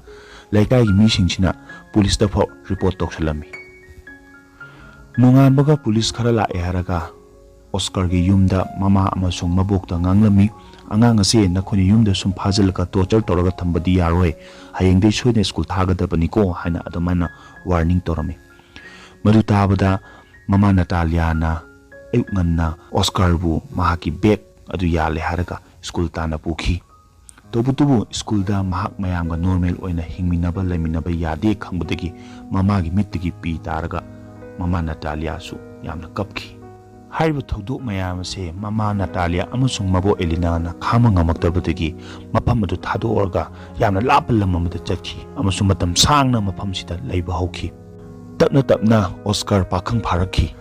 ꯂꯩꯀꯥꯏꯒꯤ ꯃꯤꯁꯤꯡꯁꯤꯅ ꯄꯨꯂꯤꯁꯇ ꯐꯥꯎ ꯔꯤꯄꯣꯔꯠ ꯇꯧꯁꯜꯂꯝꯃꯤ꯫ ꯅꯣꯡꯉꯥꯟꯕꯒ ꯄꯨꯂꯤꯁ ꯈꯔ ꯂꯥꯛꯑꯦ ꯍꯥꯏꯔꯒ ꯑꯣꯁꯀꯥꯔꯒꯤ ꯌꯨꯝꯗ ꯃꯃꯥ ꯑꯃꯁꯨꯡ ꯃꯕꯣꯛꯇ ꯉꯥꯡꯂꯝꯃꯤ, "ꯑꯉꯥꯡ ꯑꯁꯦ ꯅꯈꯣꯏꯅ ꯌꯨꯝꯗ ꯁꯨꯝ ꯐꯥꯖꯤꯜꯂꯒ ꯇꯣꯔꯆꯔ ꯇꯧꯔꯒ ꯊꯝꯕꯗꯤ ꯌꯥꯔꯣꯏ, ꯍꯌꯦꯡꯗꯩ ꯁꯣꯏꯗꯅ ꯁ꯭ꯀꯨꯜ ꯊꯥꯒꯗꯕꯅꯤꯀꯣ" ꯍꯥꯏꯅ ꯑꯗꯨꯃꯥꯏꯅ ꯋꯥꯔꯅꯤꯡ ꯇꯧꯔꯝꯃꯤ꯫ ꯃꯗꯨ ꯇꯥꯕꯗ ꯃꯃꯥ ꯅꯥꯇꯥꯂꯤꯌꯥꯅ ꯑꯌꯨꯛ ꯉꯟꯅ ꯑꯣꯁꯀꯥꯔꯕꯨ ꯃꯍꯥꯛꯀꯤ ꯕꯦꯒ ꯑꯗꯨ ꯌꯥꯜꯂꯦ ꯍꯥꯏꯔꯒ ꯁ꯭ꯀꯨꯜ ꯇꯥꯟꯅ ꯄꯨꯈꯤ꯫ ꯇꯧꯕꯇꯕꯨ ꯁ꯭ꯀꯨꯜꯗ ꯃꯍꯥꯛ ꯃꯌꯥꯝꯒ ꯅꯣꯔꯃꯦꯜ ꯑꯣꯏꯅ ꯍꯤꯡꯃꯤꯟꯅꯕ ꯂꯩꯃꯤꯟꯅꯕ ꯌꯥꯗꯦ ꯈꯪꯕꯗꯒꯤ ꯃꯃꯥꯒꯤ ꯃꯤꯠꯇꯒꯤ ꯄꯤ ꯇꯥꯔꯒ ꯃꯃꯥ ꯅꯥꯇꯥꯂꯤꯌꯥꯁꯨ ꯌꯥꯝꯅ ꯀꯞꯈꯤ꯫ ꯍꯥꯏꯔꯤꯕ ꯊꯧꯗꯣꯛ ꯃꯌꯥꯝ ꯑꯁꯦ ꯃꯃꯥ ꯅꯥꯇꯥꯂꯤꯌꯥ ꯑꯃꯁꯨꯡ ꯃꯕꯣꯛ ꯑꯦꯂꯤꯅꯥꯅ ꯈꯥꯡꯕ ꯉꯝꯃꯛꯇꯕꯗꯒꯤ ꯃꯐꯝ ꯑꯗꯨ ꯊꯥꯗꯣꯛꯑꯒ ꯌꯥꯝꯅ ꯂꯥꯞꯄ ꯂꯝ ꯑꯃꯗ ꯆꯠꯈꯤ ꯑꯃꯁꯨꯡ ꯃꯇꯝ ꯁꯥꯡꯅ ꯃꯐꯝꯁꯤꯗ ꯂꯩꯕ ꯍꯧꯈꯤ꯫ ꯇꯞꯅ ꯇꯞꯅ ꯑꯣꯁꯀꯥꯔ ꯄꯥꯈꯪ ꯐꯥꯔꯛꯈꯤ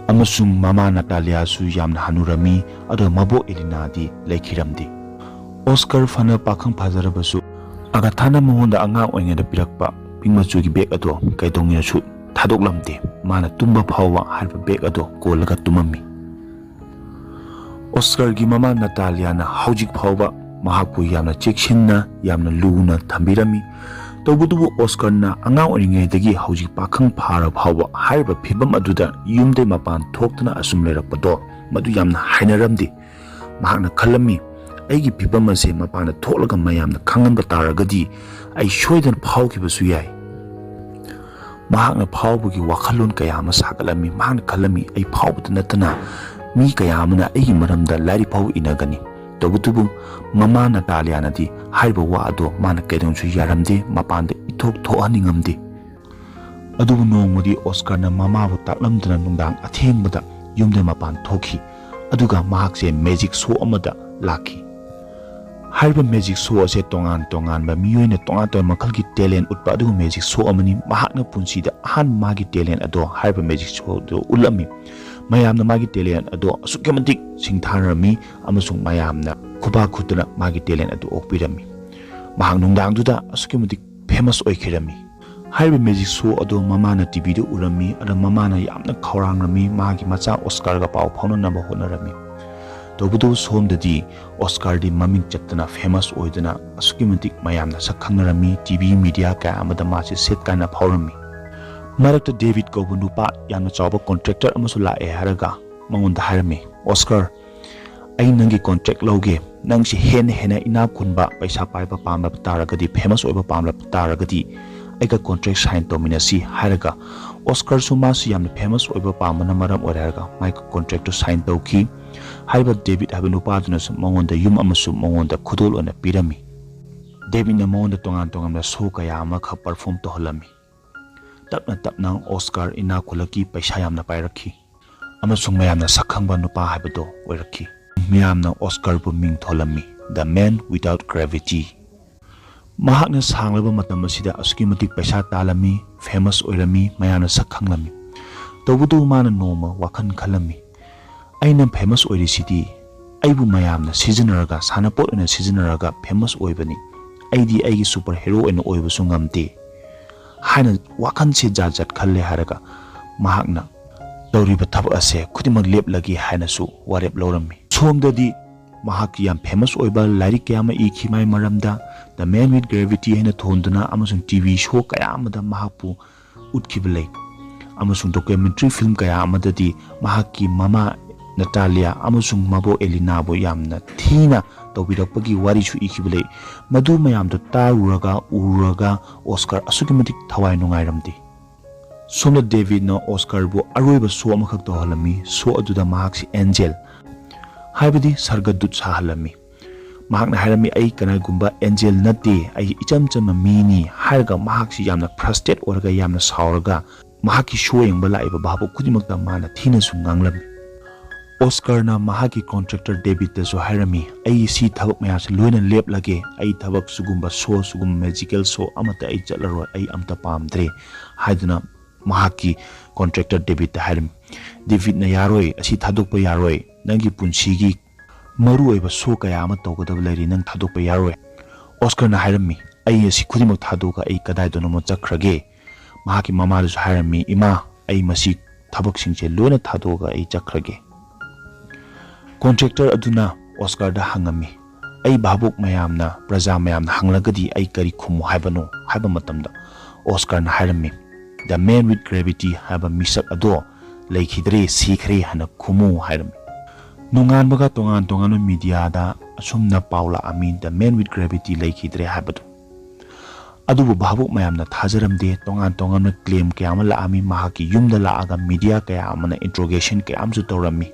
ꯑꯃꯁꯨꯡ ꯃꯃꯥ ꯅꯥꯇꯥꯂꯤꯌꯥꯁꯨ ꯌꯥꯝꯅ ꯍꯅꯨꯔꯝꯃꯤ, ꯑꯗꯨꯒ ꯃꯕꯣꯛ ꯑꯦꯂꯤꯅꯥꯗꯤ ꯂꯩꯈꯤꯔꯝꯗꯦ꯫ ꯑꯣꯁꯀꯥꯔ ꯐꯅ ꯄꯥꯈꯪ ꯐꯥꯖꯔꯕꯁꯨ ꯑꯒꯥꯊꯥꯅ ꯃꯉꯣꯟꯗ ꯑꯉꯥꯡ ꯑꯣꯏꯔꯤꯉꯩꯗ ꯄꯤꯔꯛꯄ ꯄꯤꯡ ꯃꯆꯨꯒꯤ ꯕꯦꯒ ꯑꯗꯣ ꯀꯩꯗꯧꯉꯩꯗꯁꯨ ꯊꯥꯗꯣꯛꯂꯝꯗꯦ꯫ ꯃꯥꯅ ꯇꯨꯝꯕ ꯐꯥꯎꯕ ꯍꯥꯏꯔꯤꯕ ꯕꯦꯒ ꯑꯗꯣ ꯀꯣꯜꯂꯒ ꯇꯨꯝꯃꯝꯃꯤ꯫ ꯑꯣꯁꯀꯥꯔꯒꯤ ꯃꯃꯥ ꯅꯥꯇꯥꯂꯤꯌꯥꯅ ꯍꯧꯖꯤꯛ ꯐꯥꯎꯕ ꯃꯍꯥꯛꯄꯨ ꯌꯥꯝꯅ ꯆꯦꯛꯁꯤꯟꯅ, ꯌꯥꯝꯅ ꯂꯨꯅ ꯊꯝꯕꯤꯔꯝꯃꯤ꯫ ꯇꯧꯕꯇꯕꯨ ꯑꯣꯁꯀꯥꯔꯅ ꯑꯉꯥꯡ ꯑꯣꯏꯔꯤꯉꯩꯗꯒꯤ ꯍꯧꯖꯤꯛ ꯄꯥꯈꯪ ꯐꯥꯔ ꯐꯥꯎꯕ ꯍꯥꯏꯔꯤꯕ ꯐꯤꯕꯝ ꯑꯗꯨꯗ ꯌꯨꯝꯗꯩ ꯃꯄꯥꯟ ꯊꯣꯛꯇꯅ ꯑꯁꯨꯝ ꯂꯩꯔꯛꯄꯗꯣ ꯃꯗꯨ ꯌꯥꯝꯅ ꯍꯩꯅꯔꯝꯗꯦ꯫ ꯃꯍꯥꯛꯅ ꯈꯜꯂꯝꯃꯤ, ꯑꯩꯒꯤ ꯐꯤꯕꯝ ꯑꯁꯦ ꯃꯄꯥꯟꯗ ꯊꯣꯛꯂꯒ ꯃꯌꯥꯝꯅ ꯈꯪꯍꯟꯕ ꯇꯥꯔꯒꯗꯤ ꯑꯩ ꯁꯣꯏꯗꯅ ꯐꯥꯎꯈꯤꯕꯁꯨ ꯌꯥꯏ꯫ ꯃꯍꯥꯛꯅ ꯐꯥꯎꯕꯒꯤ ꯋꯥꯈꯜꯂꯣꯟ ꯀꯌꯥ ꯑꯃ ꯁꯥꯒꯠꯂꯝꯃꯤ꯫ ꯃꯍꯥꯛꯅ ꯈꯜꯂꯝꯃꯤ, "ꯑꯩ ꯐꯥꯎꯕꯗ ꯅꯠꯇꯅ ꯃꯤ ꯀꯌꯥ ꯑꯃꯅ ꯑꯩꯒꯤ ꯃꯔꯝꯗ ꯂꯥꯏꯔꯤꯛ ꯐꯥꯎꯕ ꯏꯅꯒꯅꯤ"꯫ ꯇꯧꯕꯇꯕꯨ ꯃꯃꯥ ꯅꯇꯥꯂꯤꯌꯥꯅꯗꯤ ꯍꯥꯏꯔꯤꯕ ꯋꯥ ꯑꯗꯣ ꯃꯥꯅ ꯀꯩꯗꯧꯅꯁꯨ ꯌꯥꯔꯝꯗꯦ, ꯃꯄꯥꯟꯗ ꯏꯊꯣꯛ ꯊꯣꯛꯍꯟꯅꯤꯡꯉꯝꯗꯦ꯫ ꯑꯗꯨꯕꯨ ꯅꯣꯡꯃꯗꯤ ꯑꯣꯁꯀꯥꯔꯅ ꯃꯃꯥꯕꯨ ꯇꯥꯛꯂꯝꯗꯅ ꯅꯨꯡꯗꯥꯡ ꯑꯊꯦꯡꯕꯗ ꯌꯨꯝꯗ ꯃꯄꯥꯟ ꯊꯣꯛꯈꯤ꯫ ꯑꯗꯨꯒ ꯃꯍꯥꯛꯁꯦ ꯃꯦꯖꯤꯛ ꯁꯣ ꯑꯃꯗ ꯂꯥꯛꯈꯤ꯫ ꯍꯥꯏꯔꯤꯕ ꯃꯦꯖꯤꯛ ꯁꯣ ꯑꯁꯦ ꯇꯣꯉꯥꯟ ꯇꯣꯉꯥꯟꯕ ꯃꯤꯑꯣꯏꯅ ꯇꯣꯉꯥꯟ ꯇꯣꯉꯥꯟꯕ ꯃꯈꯜꯒꯤ ꯇꯦꯂꯦꯟ ꯎꯠꯄ ꯑꯗꯨꯒꯨꯝꯕ ꯃꯦꯖꯤꯛ ꯁꯣ ꯑꯃꯅꯤ꯫ ꯃꯍꯥꯛꯅ ꯄꯨꯟꯁꯤꯗ ꯑꯍꯥꯟꯕ ꯃꯥꯒꯤ ꯇꯦꯂꯦꯟ ꯑꯗꯣ ꯍꯥꯏꯔꯤꯕ ꯃꯦꯖꯤꯛ ꯁꯣꯗꯨ ꯎꯠꯂꯝꯃꯤ꯫ ꯃꯌꯥꯝꯅ ꯃꯥꯒꯤ ꯇꯦꯂꯦꯟ ꯑꯗꯣ ꯑꯁꯨꯛꯀꯤ ꯃꯇꯤꯛ ꯁꯤꯡꯊꯥꯅꯔꯝꯃꯤ ꯑꯃꯁꯨꯡ ꯃꯌꯥꯝꯅ ꯈꯨꯕꯥꯛ ꯈꯨꯗꯅ ꯃꯥꯒꯤ ꯇꯦꯂꯦꯟ ꯑꯗꯨ ꯑꯣꯛꯄꯤꯔꯝꯃꯤ꯫ ꯃꯍꯥꯛ ꯅꯨꯡꯗꯥꯡꯗꯨꯗ ꯑꯁꯨꯛꯀꯤ ꯃꯇꯤꯛ ꯐꯦꯃꯁ ꯑꯣꯏꯈꯤꯔꯝꯃꯤ꯫ ꯍꯥꯏꯔꯤꯕ ꯃꯦꯖꯤꯛ ꯁꯣ ꯑꯗꯣ ꯃꯃꯥꯅ ꯇꯤꯚꯤꯗ ꯎꯔꯝꯃꯤ꯫ ꯑꯗ ꯃꯃꯥꯅ ꯌꯥꯝꯅ ꯈꯧꯔꯥꯡꯂꯝꯃꯤ꯫ ꯃꯥꯒꯤ ꯃꯆꯥ ꯑꯣꯁꯀꯥꯔꯒ ꯄꯥꯎ ꯐꯥꯎꯅꯅꯕ ꯍꯣꯠꯅꯔꯝꯃꯤ꯫ ꯇꯧꯕꯇꯕꯨ ꯁꯣꯝꯗꯗꯤ ꯑꯣꯁꯀꯥꯔꯗꯤ ꯃꯃꯤꯡ ꯆꯠꯇꯅ ꯐꯦꯃꯁ ꯑꯣꯏꯗꯨꯅ ꯑꯁꯨꯛꯀꯤ ꯃꯇꯤꯛ ꯃꯌꯥꯝꯅ ꯁꯛ ꯈꯪꯅꯔꯝꯃꯤ꯫ ꯇꯤꯚꯤ ꯃꯤꯗꯤꯌꯥ ꯀꯌꯥ ꯑꯃꯗ ꯃꯥꯁꯦ ꯁꯦꯠ ꯀꯥꯏꯅ ꯐꯥꯎꯔꯝꯃꯤ꯫ ꯃꯔꯛꯇ ꯗꯦꯕꯤꯠ ꯀꯧꯕ ꯅꯨꯄꯥ ꯌꯥꯝꯅ ꯆꯥꯎꯕ ꯀꯣꯟꯇ꯭ꯔꯦꯛꯇꯔ ꯑꯃꯁꯨ ꯂꯥꯛꯑꯦ ꯍꯥꯏꯔꯒ ꯃꯉꯣꯟꯗ ꯍꯥꯏꯔꯝꯃꯤ, "ꯑꯣꯁꯀꯥꯔ, ꯑꯩ ꯅꯪꯒꯤ ꯀꯣꯟꯇ꯭ꯔꯦꯛ ꯂꯧꯒꯦ꯫ ꯅꯪꯁꯤ ꯍꯦꯟꯅ ꯍꯦꯟꯅ ꯏꯅꯥꯛ ꯈꯨꯟꯕ, ꯄꯩꯁꯥ ꯄꯥꯏꯕ ꯄꯥꯝꯂꯕ ꯇꯥꯔꯒꯗꯤ, ꯐꯦꯃꯁ ꯑꯣꯏꯕ ꯄꯥꯝꯂꯕ ꯇꯥꯔꯒꯗꯤ, ꯑꯩꯒ ꯀꯣꯟꯇ꯭ꯔꯦꯛ ꯁꯥꯏꯟ ꯇꯧꯃꯤꯟꯅꯁꯤ" ꯍꯥꯏꯔꯒ, ꯑꯣꯁꯀꯥꯔꯁꯨ ꯃꯥꯁꯨ ꯌꯥꯝꯅ ꯐꯦꯃꯁ ꯑꯣꯏꯕ ꯄꯥꯝꯕꯅ ꯃꯔꯝ ꯑꯣꯏꯔꯒ ꯃꯥꯒꯤ ꯀꯣꯟꯇ꯭ꯔꯦꯛꯇꯨ ꯁꯥꯏꯟ ꯇꯧꯈꯤ꯫ ꯍꯥꯏꯔꯤꯕ ꯗꯦꯕꯤꯠ ꯍꯥꯏꯕ ꯅꯨꯄꯥꯗꯨꯅꯁꯨ ꯃꯉꯣꯟꯗ ꯌꯨꯝ ꯑꯃꯁꯨ ꯃꯉꯣꯟꯗ ꯈꯨꯗꯣꯜ ꯑꯣꯏꯅ ꯄꯤꯔꯝꯃꯤ꯫ ꯗꯦꯕꯤꯠꯅ ꯃꯉꯣꯟꯗ ꯇꯣꯉꯥꯟ ꯇꯣꯉꯥꯟꯕ ꯁꯣ ꯀꯌꯥ ꯑꯃꯈꯛ ꯄꯔꯐꯣꯝ ꯇꯧꯍꯜꯂꯝꯃꯤ꯫ ꯇꯞꯅ ꯇꯞꯅ ꯑꯣꯁꯀꯥꯔ ꯏꯅꯥꯛ ꯈꯨꯜꯂꯛꯈꯤ, ꯄꯩꯁꯥ ꯌꯥꯝꯅ ꯄꯥꯏꯔꯛꯈꯤ꯫ ꯑꯃꯁꯨꯡ ꯃꯌꯥꯝꯅ ꯁꯛ ꯈꯪꯕ ꯅꯨꯄꯥ ꯍꯥꯏꯕꯗꯣ ꯑꯣꯏꯔꯛꯈꯤ꯫ ꯃꯤꯌꯥꯝꯅ ꯑꯣꯁꯀꯥꯔꯕꯨ ꯃꯤꯡ ꯊꯣꯜꯂꯝꯃꯤ, "The Man Without Gravity"꯫ ꯃꯍꯥꯛꯅ ꯁꯥꯡꯂꯕ ꯃꯇꯝ ꯑꯁꯤꯗ ꯑꯁꯨꯛꯀꯤ ꯃꯇꯤꯛ ꯄꯩꯁꯥ ꯇꯥꯜꯂꯝꯃꯤ, ꯐꯦꯃꯁ ꯑꯣꯏꯔꯝꯃꯤ, ꯃꯌꯥꯝꯅ ꯁꯛ ꯈꯪꯂꯝꯃꯤ꯫ ꯇꯧꯕꯇꯕꯨ ꯃꯥꯅ ꯅꯣꯡꯃ ꯋꯥꯈꯜ ꯈꯜꯂꯝꯃꯤ, "ꯑꯩꯅ ꯐꯦꯃꯁ ꯑꯣꯏꯔꯤꯁꯤꯗꯤ ꯑꯩꯕꯨ ꯃꯌꯥꯝꯅ ꯁꯤꯖꯤꯟꯅꯔꯒ, ꯁꯥꯟꯅꯄꯣꯠ ꯑꯣꯏꯅ ꯁꯤꯖꯤꯟꯅꯔꯒ ꯐꯦꯃꯁ ꯑꯣꯏꯕꯅꯤ꯫ ꯑꯩꯗꯤ ꯑꯩꯒꯤ ꯁꯨꯄꯔ ꯍꯦꯔꯣ ꯑꯣꯏꯅ ꯑꯣꯏꯕꯁꯨ ꯉꯝꯗꯦ" ꯍꯥꯏꯅ ꯋꯥꯈꯜꯁꯦ ꯖꯥꯠ ꯖꯥꯠ ꯈꯜꯂꯦ ꯍꯥꯏꯔꯒ ꯃꯍꯥꯛꯅ ꯇꯧꯔꯤꯕ ꯊꯕꯛ ꯑꯁꯦ ꯈꯨꯗꯤꯡꯃꯛ ꯂꯦꯞꯂꯒꯦ ꯍꯥꯏꯅꯁꯨ ꯋꯥꯔꯦꯞ ꯂꯧꯔꯝꯃꯤ꯫ ꯁꯣꯝꯗꯗꯤ ꯃꯍꯥꯛꯀꯤ ꯌꯥꯝ ꯐꯦꯃꯁ ꯑꯣꯏꯕ ꯂꯥꯏꯔꯤꯛ ꯀꯌꯥ ꯑꯃ ꯏꯈꯤ ꯃꯥꯏ ꯃꯔꯝꯗ, "The Man with Gravity" ꯍꯥꯏꯅ ꯊꯣꯟꯗꯨꯅ ꯑꯃꯁꯨꯡ ꯇꯤꯚꯤ ꯁꯣ ꯀꯌꯥ ꯑꯃꯗ ꯃꯍꯥꯛꯄꯨ ꯎꯠꯈꯤꯕ ꯂꯩ꯫ ꯑꯃꯁꯨꯡ ꯗꯣꯀꯨꯃꯦꯟꯇꯔꯤ ꯐꯤꯂꯝ ꯀꯌꯥ ꯑꯃꯗꯗꯤ ꯃꯍꯥꯛꯀꯤ ꯃꯃꯥ ꯅꯇꯥꯂꯤꯌꯥ ꯑꯃꯁꯨꯡ ꯃꯕꯣꯛ ꯑꯦꯂꯤꯅꯥꯕꯨ ꯌꯥꯝꯅ ꯊꯤꯅ ꯇꯧꯕꯤꯔꯛꯄꯒꯤ ꯋꯥꯔꯤꯁꯨ ꯏꯈꯤꯕ ꯂꯩ꯫ ꯃꯗꯨ ꯃꯌꯥꯝꯗꯣ ꯇꯥꯔꯨꯔꯒ, ꯎꯔꯨꯔꯒ ꯑꯣꯁꯀꯥꯔ ꯑꯁꯨꯛꯀꯤ ꯃꯇꯤꯛ ꯊꯋꯥꯏ ꯅꯨꯡꯉꯥꯏꯔꯝꯗꯦ꯫ ꯁꯣꯝꯗ ꯗꯦꯕꯤꯗꯅ ꯑꯣꯁꯀꯥꯔꯕꯨ ꯑꯔꯣꯏꯕ ꯁꯣ ꯑꯃꯈꯛ ꯇꯧꯍꯜꯂꯝꯃꯤ꯫ ꯁꯣ ꯑꯗꯨꯗ ꯃꯍꯥꯛꯁꯤ ꯑꯦꯟꯖꯦꯜ, ꯍꯥꯏꯕꯗꯤ ꯁꯔꯒꯗꯨꯠ ꯁꯥꯍꯜꯂꯝꯃꯤ꯫ ꯃꯍꯥꯛꯅ ꯍꯥꯏꯔꯝꯃꯤ, "ꯑꯩ ꯀꯅꯥꯒꯨꯝꯕ ꯑꯦꯟꯖꯦꯜ ꯅꯠꯇꯦ, ꯑꯩ ꯏꯆꯝ ꯆꯝꯕ ꯃꯤꯅꯤ" ꯍꯥꯏꯔꯒ ꯃꯍꯥꯛꯁꯤ ꯌꯥꯝꯅ ꯐ꯭ꯔꯁꯇ꯭ꯔꯦꯠ ꯑꯣꯏꯔꯒ ꯌꯥꯝꯅ ꯁꯥꯎꯔꯒ ꯃꯍꯥꯛꯀꯤ ꯁꯣ ꯌꯦꯡꯕ ꯂꯥꯛꯏꯕ ꯚꯥꯕꯣꯛ ꯈꯨꯗꯤꯡꯃꯛꯇ ꯃꯥꯅ ꯊꯤꯅꯁꯨ ꯉꯥꯡꯂꯝꯃꯤ꯫ ꯑꯣꯁꯀꯥꯔꯅ ꯃꯍꯥꯛꯀꯤ ꯀꯣꯟꯇ꯭ꯔꯦꯛꯇꯔ ꯗꯦꯕꯤꯗꯇꯁꯨ ꯍꯥꯏꯔꯝꯃꯤ, "ꯑꯩ ꯁꯤ ꯊꯕꯛ ꯃꯌꯥꯝꯁꯦ ꯂꯣꯏꯅ ꯂꯦꯞꯂꯒꯦ, ꯑꯩ ꯊꯕꯛ ꯁꯤꯒꯨꯝꯕ ꯁꯣ, ꯁꯤꯒꯨꯝꯕ ꯃꯦꯖꯤꯀꯦꯜ ꯁꯣ ꯑꯃꯠꯇ ꯑꯩ ꯆꯠꯂꯔꯣꯏ, ꯑꯩ ꯑꯝꯇ ꯄꯥꯝꯗ꯭ꯔꯦ" ꯍꯥꯏꯗꯨꯅ ꯃꯍꯥꯛꯀꯤ ꯀꯣꯟꯇ꯭ꯔꯦꯛꯇꯔ ꯗꯦꯕꯤꯗꯇ ꯍꯥꯏꯔꯝꯃꯤ꯫ ꯗꯦꯕꯤꯗꯅ, "ꯌꯥꯔꯣꯏ, ꯑꯁꯤ ꯊꯥꯗꯣꯛꯄ ꯌꯥꯔꯣꯏ, ꯅꯪꯒꯤ ꯄꯨꯟꯁꯤꯒꯤ ꯃꯔꯨꯑꯣꯏꯕ ꯁꯣ ꯀꯌꯥ ꯑꯃ ꯇꯧꯒꯗꯕ ꯂꯩꯔꯤ, ꯅꯪ ꯊꯥꯗꯣꯛꯄ ꯌꯥꯔꯣꯏ"꯫ ꯑꯣꯁꯀꯥꯔꯅ ꯍꯥꯏꯔꯝꯃꯤ, "ꯑꯩ ꯑꯁꯤ ꯈꯨꯗꯤꯡꯃꯛ ꯊꯥꯗꯣꯛꯑꯒ ꯑꯩ ꯀꯗꯥꯏꯗꯅꯣꯃ ꯆꯠꯈ꯭ꯔꯒꯦ"꯫ ꯃꯍꯥꯛꯀꯤ ꯃꯃꯥꯗꯁꯨ ꯍꯥꯏꯔꯝꯃꯤ, "ꯏꯃꯥ, ꯑꯩ ꯃꯁꯤ ꯊꯕꯛꯁꯤꯡꯁꯦ ꯂꯣꯏꯅ ꯊꯥꯗꯣꯛꯑꯒ ꯑꯩ ꯆꯠꯈ꯭ꯔꯒꯦ"꯫ ꯀꯣꯟꯇ꯭ꯔꯦꯛꯇꯔ ꯑꯗꯨꯅ ꯑꯣꯁꯀꯥꯔꯗ ꯍꯪꯉꯝꯃꯤ, "ꯑꯩ ꯚꯥꯕꯣꯛ ꯃꯌꯥꯝꯅ, ꯄ꯭ꯔꯖꯥ ꯃꯌꯥꯝꯅ ꯍꯪꯂꯒꯗꯤ ꯑꯩ ꯀꯔꯤ ꯈꯨꯝꯃꯨ ꯍꯥꯏꯕꯅꯣ?" ꯍꯥꯏꯕ ꯃꯇꯝꯗ ꯑꯣꯁꯀꯥꯔꯅ ꯍꯥꯏꯔꯝꯃꯤ, "The Man with Gravity ꯍꯥꯏꯕ ꯃꯤꯁꯛ ꯑꯗꯣ ꯂꯩꯈꯤꯗ꯭ꯔꯦ, ꯁꯤꯈ꯭ꯔꯦ ꯍꯥꯏꯅ ꯈꯨꯝꯃꯨ" ꯍꯥꯏꯔꯝꯃꯤ꯫ ꯅꯣꯡꯉꯥꯟꯕꯒ ꯇꯣꯉꯥꯟ ꯇꯣꯉꯥꯟꯕ ꯃꯤꯗꯤꯌꯥꯗ ꯑꯁꯨꯝꯅ ꯄꯥꯎ ꯂꯥꯛꯑꯝꯃꯤ, "The Man with Gravity ꯂꯩꯈꯤꯗ꯭ꯔꯦ" ꯍꯥꯏꯕꯗꯨ꯫ ꯑꯗꯨꯕꯨ ꯚꯥꯕꯣꯛ ꯃꯌꯥꯝꯅ ꯊꯥꯖꯔꯝꯗꯦ꯫ ꯇꯣꯉꯥꯟ ꯇꯣꯉꯥꯟꯕ ꯀ꯭ꯂꯦꯝ ꯀꯌꯥ ꯑꯃ ꯂꯥꯛꯑꯝꯃꯤ꯫ ꯃꯍꯥꯛꯀꯤ ꯌꯨꯝꯗ ꯂꯥꯛꯑꯒ ꯃꯤꯗꯤꯌꯥ ꯀꯌꯥ ꯑꯃꯅ ꯏꯟꯇ꯭ꯔꯣꯒꯦꯁꯟ ꯀꯌꯥ ꯑꯃꯁꯨ ꯇꯧꯔꯝꯃꯤ꯫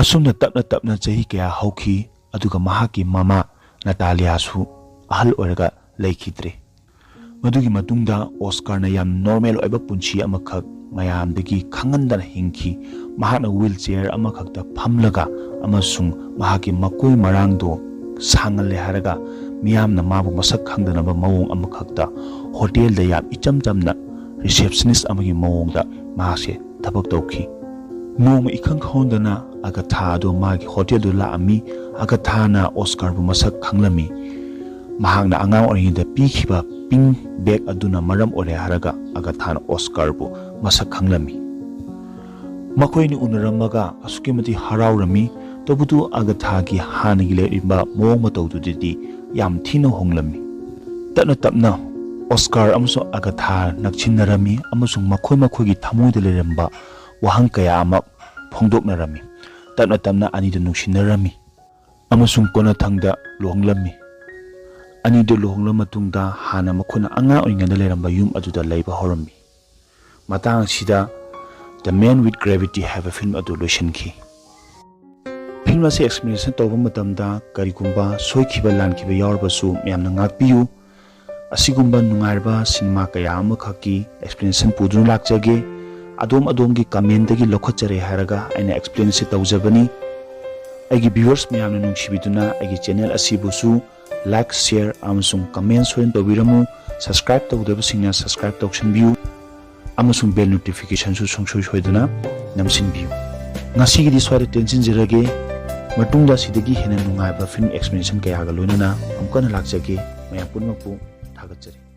ꯑꯁꯨꯝꯅ ꯇꯞꯅ ꯇꯞꯅ ꯆꯍꯤ ꯀꯌꯥ ꯍꯧꯈꯤ, ꯑꯗꯨꯒ ꯃꯍꯥꯛꯀꯤ ꯃꯃꯥ ꯅꯇꯥꯂꯤꯌꯥꯁꯨ ꯑꯍꯜ ꯑꯣꯏꯔꯒ ꯂꯩꯈꯤꯗ꯭ꯔꯦ꯫ ꯃꯗꯨꯒꯤ ꯃꯇꯨꯡꯗ ꯑꯣꯁꯀꯥꯔꯅ ꯌꯥꯝ ꯅꯣꯔꯃꯦꯜ ꯑꯣꯏꯕ ꯄꯨꯟꯁꯤ ꯑꯃꯈꯛ ꯃꯌꯥꯝꯗꯒꯤ ꯈꯪꯍꯟꯗꯅ ꯍꯤꯡꯈꯤ꯫ ꯃꯍꯥꯛꯅ ꯋꯤꯜ ꯆꯤꯌꯔ ꯑꯃꯈꯛꯇ ꯐꯝꯂꯒ ꯑꯃꯁꯨꯡ ꯃꯍꯥꯛꯀꯤ ꯃꯀꯣꯏ ꯃꯔꯥꯡꯗꯣ ꯁꯥꯡꯍꯜꯂꯦ ꯍꯥꯏꯔꯒ ꯃꯤꯌꯥꯝꯅ ꯃꯥꯕꯨ ꯃꯁꯛ ꯈꯪꯗꯅꯕ ꯃꯑꯣꯡ ꯑꯃꯈꯛꯇ ꯍꯣꯇꯦꯜꯗ ꯌꯥꯝ ꯏꯆꯝ ꯆꯝꯅ ꯔꯤꯁꯦꯞꯁꯅꯤꯁ ꯑꯃꯒꯤ ꯃꯑꯣꯡꯗ ꯃꯍꯥꯛꯁꯦ ꯊꯕꯛ ꯇꯧꯈꯤ꯫ ꯅꯣꯡꯃ ꯏꯈꯪ ꯈꯪꯍꯧꯗꯅ ꯑꯒꯊꯥ ꯑꯗꯨ ꯃꯥꯒꯤ ꯍꯣꯇꯦꯜꯗꯨ ꯂꯥꯛꯑꯝꯃꯤ꯫ ꯑꯒꯊꯥꯅ ꯑꯣꯁꯀꯥꯔꯕꯨ ꯃꯁꯛ ꯈꯪꯂꯝꯃꯤ꯫ ꯃꯍꯥꯛꯅ ꯑꯉꯥꯡ ꯑꯣꯏꯔꯤꯉꯩꯗ ꯄꯤꯈꯤꯕ ꯄꯤꯡ ꯕꯦꯒ ꯑꯗꯨꯅ ꯃꯔꯝ ꯑꯣꯏꯔꯦ ꯍꯥꯏꯔꯒ ꯑꯒꯊꯥꯅ ꯑꯣꯁꯀꯥꯔꯕꯨ ꯃꯁꯛ ꯈꯪꯂꯝꯃꯤ꯫ ꯃꯈꯣꯏꯅ ꯎꯅꯔꯝꯃꯒ ꯑꯁꯨꯛꯀꯤ ꯃꯇꯤꯛ ꯍꯔꯥꯎꯔꯝꯃꯤ꯫ ꯇꯧꯕꯇꯕꯨ ꯑꯒꯊꯥꯒꯤ ꯍꯥꯟꯅꯒꯤ ꯂꯩꯔꯤꯕ ꯃꯑꯣꯡ ꯃꯇꯧꯗꯨꯗꯗꯤ ꯌꯥꯝ ꯊꯤꯅ ꯍꯣꯡꯂꯝꯃꯤ꯫ ꯇꯞꯅ ꯇꯞꯅ ꯑꯣꯁꯀꯥꯔ ꯑꯃꯁꯨꯡ ꯑꯒꯊꯥ ꯅꯛꯁꯤꯟꯅꯔꯝꯃꯤ ꯑꯃꯁꯨꯡ ꯃꯈꯣꯏ ꯃꯈꯣꯏꯒꯤ ꯊꯃꯣꯏꯗ ꯂꯩꯔꯝꯕ ꯋꯥꯍꯪ ꯀꯌꯥ ꯑꯃ ꯐꯣꯡꯗꯣꯛꯅꯔꯝꯃꯤ꯫ ꯇꯞꯅ ꯇꯞꯅ ꯑꯅꯤꯗꯨ ꯅꯨꯡꯁꯤꯅꯔꯝꯃꯤ ꯑꯃꯁꯨꯡ ꯀꯣꯟꯅꯊꯪꯗ ꯂꯨꯍꯣꯡꯂꯝꯃꯤ꯫ ꯑꯅꯤꯗꯨ ꯂꯨꯍꯣꯡꯂꯕ ꯃꯇꯨꯡꯗ ꯍꯥꯟꯅ ꯃꯈꯣꯏꯅ ꯑꯉꯥꯡ ꯑꯣꯏꯔꯤꯉꯩꯗ ꯂꯩꯔꯝꯕ ꯌꯨꯝ ꯑꯗꯨꯗ ꯂꯩꯕ ꯍꯧꯔꯝꯃꯤ꯫ ꯃꯇꯥꯡ ꯑꯁꯤꯗ The Man with Gravity ꯍꯥꯏꯕ ꯐꯤꯂꯝ ꯑꯗꯨ ꯂꯣꯏꯁꯤꯟꯈꯤ꯫ ꯐꯤꯂꯝ ꯑꯁꯤ ꯑꯦꯛꯁꯄ꯭ꯂꯦꯅꯦꯁꯟ ꯇꯧꯕ ꯃꯇꯝꯗ ꯀꯔꯤꯒꯨꯝꯕ ꯁꯣꯏꯈꯤꯕ ꯂꯥꯟꯈꯤꯕ ꯌꯥꯎꯔꯕꯁꯨ ꯃꯌꯥꯝꯅ ꯉꯥꯛꯄꯤꯌꯨ꯫ ꯑꯁꯤꯒꯨꯝꯕ ꯅꯨꯡꯉꯥꯏꯔꯕ ꯁꯤꯅꯦꯃꯥ ꯀꯌꯥ ꯑꯃꯈꯛꯀꯤ ꯑꯦꯛꯁꯄ꯭ꯂꯦꯅꯦꯁꯟ ꯄꯨꯗꯨꯅ ꯂꯥꯛꯆꯒꯦ꯫ ꯑꯗꯣꯝ ꯑꯗꯣꯝꯒꯤ ꯀꯃꯦꯟꯗꯒꯤ ꯂꯧꯈꯠꯆꯔꯦ ꯍꯥꯏꯔꯒ ꯑꯩꯅ ꯑꯦꯛꯁꯄ꯭ꯂꯦꯟ ꯑꯁꯤ ꯇꯧꯖꯕꯅꯤ꯫ ꯑꯩꯒꯤ ꯚ꯭ꯌꯨꯋꯔꯁ ꯃꯌꯥꯝꯅ ꯅꯨꯡꯁꯤꯕꯤꯗꯨꯅ ꯑꯩꯒꯤ ꯆꯦꯅꯦꯜ ꯑꯁꯤꯕꯨꯁꯨ ꯂꯥꯏꯛ, ꯁꯤꯌꯔ ꯑꯃꯁꯨꯡ ꯀꯃꯦꯟ ꯁꯣꯏꯗꯅ ꯇꯧꯕꯤꯔꯝꯃꯨ꯫ ꯁꯕꯁꯀ꯭ꯔꯥꯏꯕ ꯇꯧꯗꯕꯁꯤꯡꯅ ꯁꯕꯁꯀ꯭ꯔꯥꯏꯕ ꯇꯧꯁꯤꯟꯕꯤꯌꯨ ꯑꯃꯁꯨꯡ ꯕꯦꯜ ꯅꯣꯇꯤꯐꯤꯀꯦꯁꯟꯁꯨ ꯁꯨꯡꯁꯣꯏ ꯁꯣꯏꯗꯅ ꯅꯝꯁꯤꯟꯕꯤꯌꯨ꯫ ꯉꯁꯤꯒꯤꯗꯤ ꯁ꯭ꯋꯥꯏꯗ ꯇꯦꯟꯁꯤꯟꯖꯔꯒꯦ꯫ ꯃꯇꯨꯡꯗ ꯑꯁꯤꯗꯒꯤ ꯍꯦꯟꯅ ꯅꯨꯡꯉꯥꯏꯕ ꯐꯤꯂꯝ ꯑꯦꯛꯁꯄ꯭ꯂꯦꯅꯦꯁꯟ ꯀꯌꯥꯒ ꯂꯣꯏꯅꯅ ꯑꯃꯨꯛ ꯍꯟꯅ ꯂꯥꯛꯆꯒꯦ꯫ ꯃꯌꯥꯝ ꯄꯨꯝꯅꯃꯛꯄꯨ ꯊꯥꯒꯠꯆꯔꯤ꯫